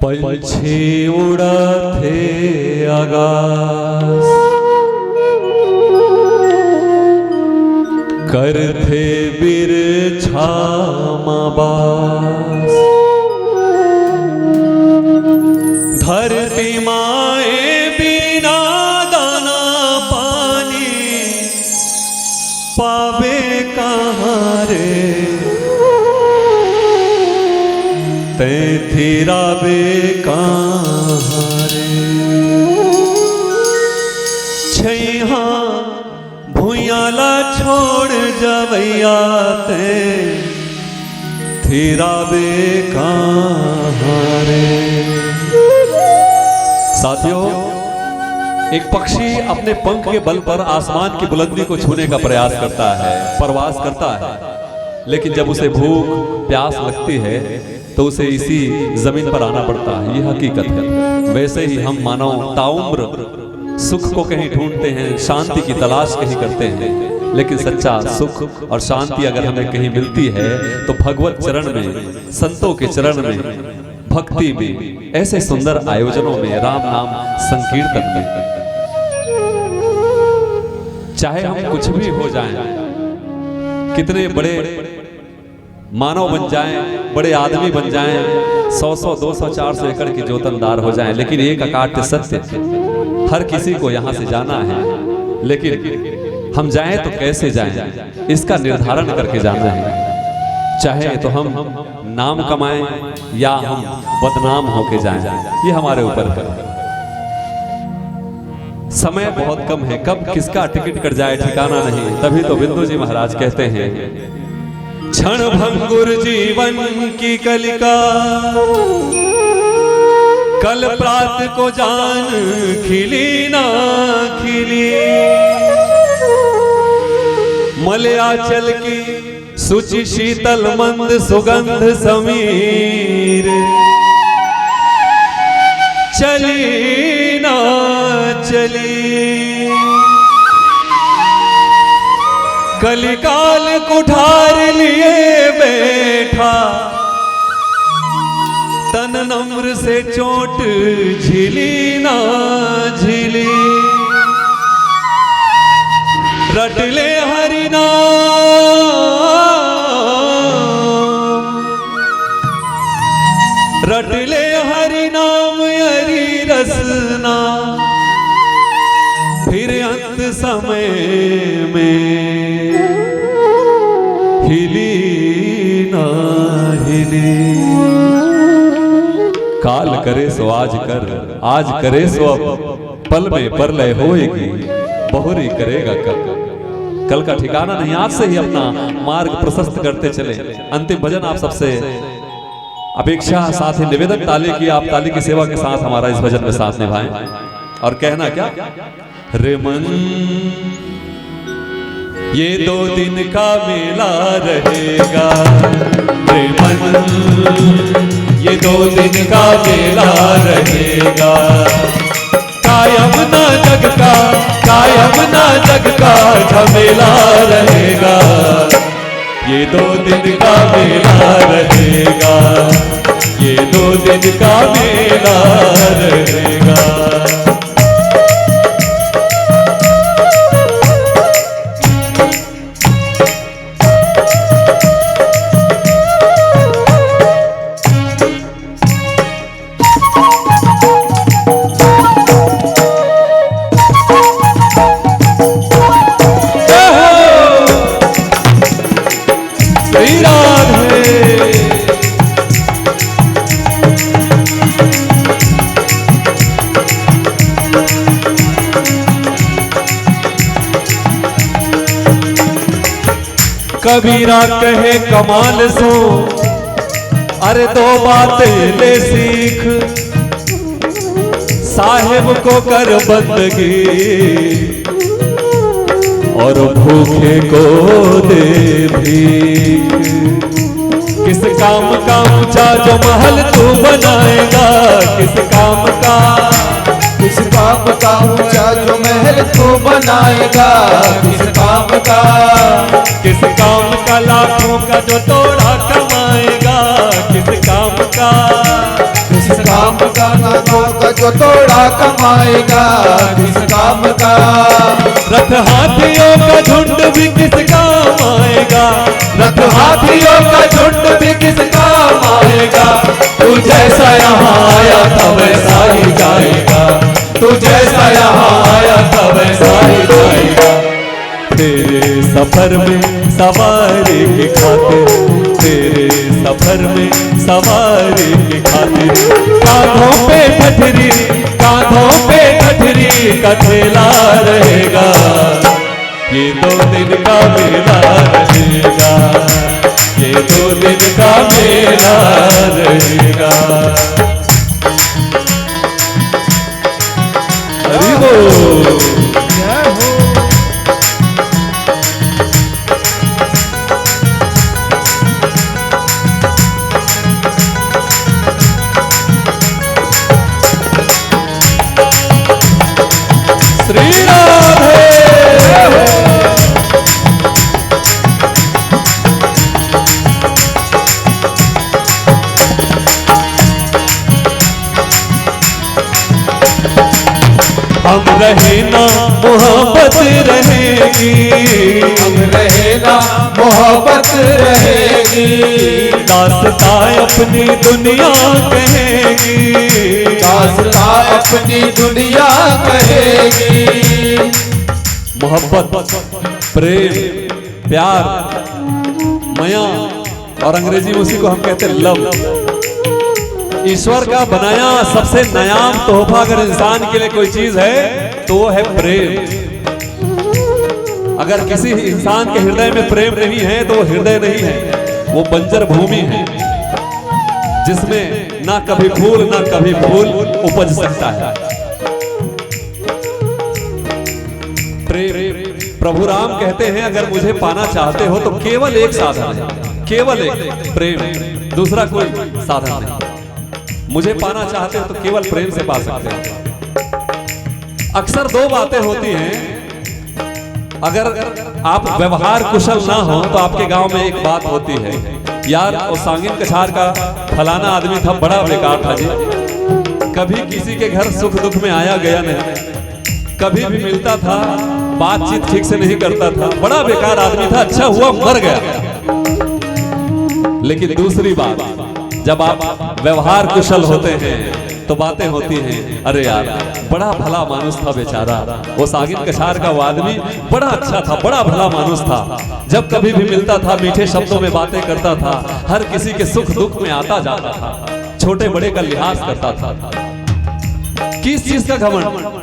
पंछी उड़त हे आकाश, करथे बिरछा म बास। धरती माए बिना दाना पानी पाबे कहाँ रे, तैं थिराबे कहाँ रे। छैहा भुइयां ला छोड़ जवैया तैं थिराबे कहाँ रे। साथियों, एक पक्षी अपने पंख के बल पर आसमान की बुलंदी को छूने का प्रयास करता है, प्रवास करता है, लेकिन जब उसे भूख प्यास लगती है तो उसे इसी जमीन पर आना पड़ता है। ये हकीकत है। वैसे ही हम मानव ताउम्र सुख को कहीं ढूंढते हैं, शांति की तलाश कहीं करते हैं, लेकिन सच्चा सुख और शांति अगर हमें कहीं मिलती है तो भगवत चरण में, संतों के चरण में, भक्ति में, ऐसे सुंदर आयोजनों में, राम नाम संकीर्तन में। चाहे हम कुछ भी हो जाएं, कितने बड़े मानव बन जाएं, बड़े आदमी बन जाएं, सौ सौ, दो सौ, चार सौ एकड़ के जोतनदार हो जाएं, लेकिन एक अकाट्य सत्य, हर किसी को यहाँ से जाना है। लेकिन हम जाएं तो कैसे जाएं, इसका निर्धारण करके जाना है। चाहे तो हम नाम कमाएं या हम बदनाम होके जाएं, ये हमारे ऊपर है। समय बहुत कम है, कब किसका टिकट कट जाए, ठिकाना नहीं। तभी तो बिंदु जी महाराज कहते हैं, क्षण भंगुर जीवन की कलिका, कल प्रात को जान खिली ना खिली। मलयाचल की शुचि शीतल मंद सुगंध समीर, चली ना चली। कलिकाल कुठार लिए बैठा, तन नम्र से चोट झिली ना झिली। रट ले हरि नाम, रट ले हरि नाम अरि रसना, फिर अंत समय में हिली ना हिली। काल करे सो आज कर, आज करे सो अब, पल में परलय होएगी, बहुरी करेगा कल। कल का ठिकाना नहीं, आज से ही अपना मार्ग प्रशस्त करते चले। अंतिम भजन आप सबसे अपेक्षा, साथ ही निवेदन, ताली की, आप ताली की सेवा के साथ हमारा इस भजन में साथ निभाएं। और कहना क्या, रे मन, ये दो दिन का मेला रहेगा, रे मन, ये दो दिन का मेला रहेगा। कायम ना जग का, कायम ना जग का झमेला रहेगा। ये दो दिन का मेला रहेगा, ये दो दिन का मेला रहेगा। जय हो। श्री राधे। कबीरा कहे कमाल सो, अरे दो बात ले सीख, साहेब को कर बंदगी और भूखे को दे भीख। किस काम का ऊंचा जो महल तू बनाएगा, किस काम का, किस काम का ऊंचा जो महल तू बनाएगा, किस काम का, किस काम का लाखों का जो तोड़ा कमाएगा, किस काम का, किस काम का लाखों का जो तोड़ा कमाएगा, किस काम का। रथ हाथियों का झुंड भी किस काम आएगा, रथ हाथियों का झुंड भी किस काम आएगा। तू जैसा यहाँ आया था वैसा ही जाएगा, तू जैसा यहाँ आया था वैसा ही जाएगा। तेरे सफर में सवारी की खातिर, तेरे सफर में सवारी की खातिर, कांधों पे गठरी, कांधों पे गठरी का थैला रहेगा। ये दो दिन का मेला रहेगा, ये दो दिन का मेला रहेगा। हरि बोल। श्री राधे। हम रहे ना मोहब्बत रहेगी, हम रहे ना मोहब्बत रहेगी। दास्तां अपनी दुनिया कहेगी, दास्तां अपनी दुनिया कहेगी। मोहब्बत, प्रेम, प्यार, मया, और अंग्रेजी में उसी को हम कहते हैं लव। ईश्वर का बनाया सबसे नायाब तोहफा अगर इंसान के लिए कोई चीज है तो वो है प्रेम। अगर किसी इंसान के हृदय में प्रेम नहीं है तो वो हृदय नहीं है, वो बंजर भूमि है जिसमें ना कभी फूल ना कभी फूल उपज सकता है। प्रेम। प्रभु राम कहते हैं, अगर मुझे पाना चाहते हो तो केवल एक साधन है, केवल एक प्रेम, दूसरा कोई साधन नहीं। मुझे पाना चाहते हो तो केवल प्रेम से पा सकते हो। अक्सर दो बातें होती हैं, अगर आप व्यवहार कुशल ना हो तो आपके गांव में एक बात होती है, यार वो सांगिन कछार का फलाना आदमी था, बड़ा बेकार था जी, कभी किसी के घर सुख दुख में आया गया नहीं, कभी भी मिलता था बातचीत ठीक से नहीं करता था, बड़ा बेकार आदमी था, अच्छा हुआ मर गया। लेकिन दूसरी बात, जब आप व्यवहार कुशल होते हैं तो बातें होती हैं, अरे यार बड़ा भला मानुष था बेचारा, वो सांगिन कछार का वो आदमी बड़ा अच्छा था, बड़ा भला मानुष था। जब कभी भी मिलता था मीठे शब्दों में बातें करता था, हर किसी के सुख दुख में आता जाता था, छोटे बड़े का लिहाज करता था। किस चीज का घमंड?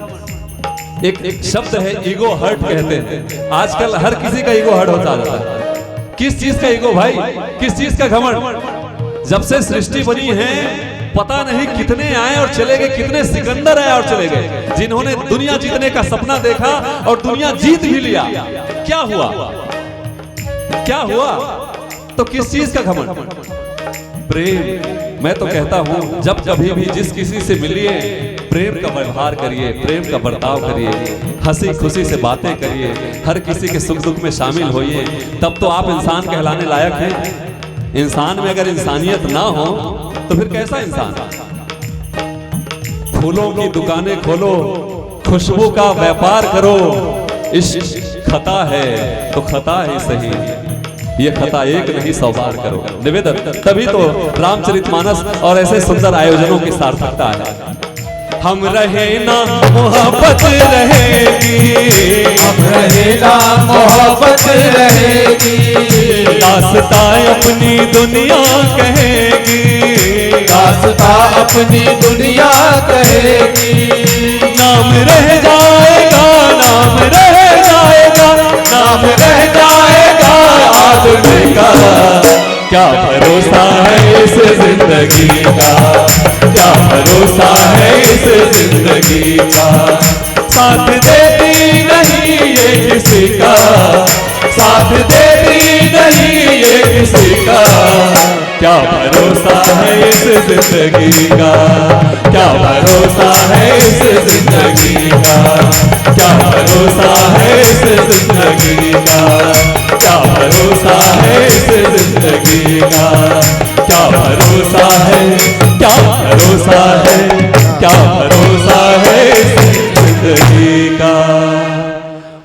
एक, एक शब्द है ईगो हर्ट कहते हैं। आजकल हर किसी का ईगो हर्ट होता जाता है। किस चीज का ईगो भाई, किस चीज का घमंड? जब से सृष्टि बनी है पता नहीं कितने आए और चले गए, कितने सिकंदर आए और चले गए, जिन्होंने दुनिया जीतने का सपना देखा और दुनिया जीत भी लिया। क्या हुआ? क्या हुआ? तो किस चीज का घमंड? प्रेम। मैं तो कहता हूं जब कभी भी जिस किसी से मिलिए प्रेम का व्यवहार करिए, प्रेम का बर्ताव करिए, हंसी खुशी से बातें करिए, हर किसी के सुख दुख में शामिल होइए, तब तो आप इंसान कहलाने लायक हैं। इंसान में अगर इंसानियत ना हो तो फिर कैसा इंसान? फूलों की दुकानें खोलो, खुशबू का व्यापार करो। इश्क खता है तो खता ही सही, ये खता एक नहीं सौ बार करो। निवेदन। तभी तो रामचरितमानस और ऐसे सुंदर आयोजनों की सार्थकता है। हम रहे ना मोहब्बत रहेगी, हम रहे ना मोहब्बत रहेगी। दास्तां अपनी दुनिया कहेगी, दास्तां अपनी दुनिया कहेगी। नाम रह जाएगा, नाम रह जाएगा, नाम रह जाएगा आदमी का। क्या भरोसा है इस जिंदगी का, क्या भरोसा है इस जिंदगी का। साथ देती नहीं ये किसी का, साथ देती नहीं ये किसी का। क्या भरोसा है इस जिंदगी का, क्या भरोसा है इस जिंदगी का, क्या भरोसा है इस जिंदगी का, क्या भरोसा है इस जिंदगी का, क्या भरोसा है, क्या भरोसा है, क्या भरोसा है इस जिंदगी का।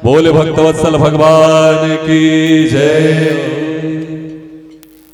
बोल भक्तवत्सल भगवान की जय।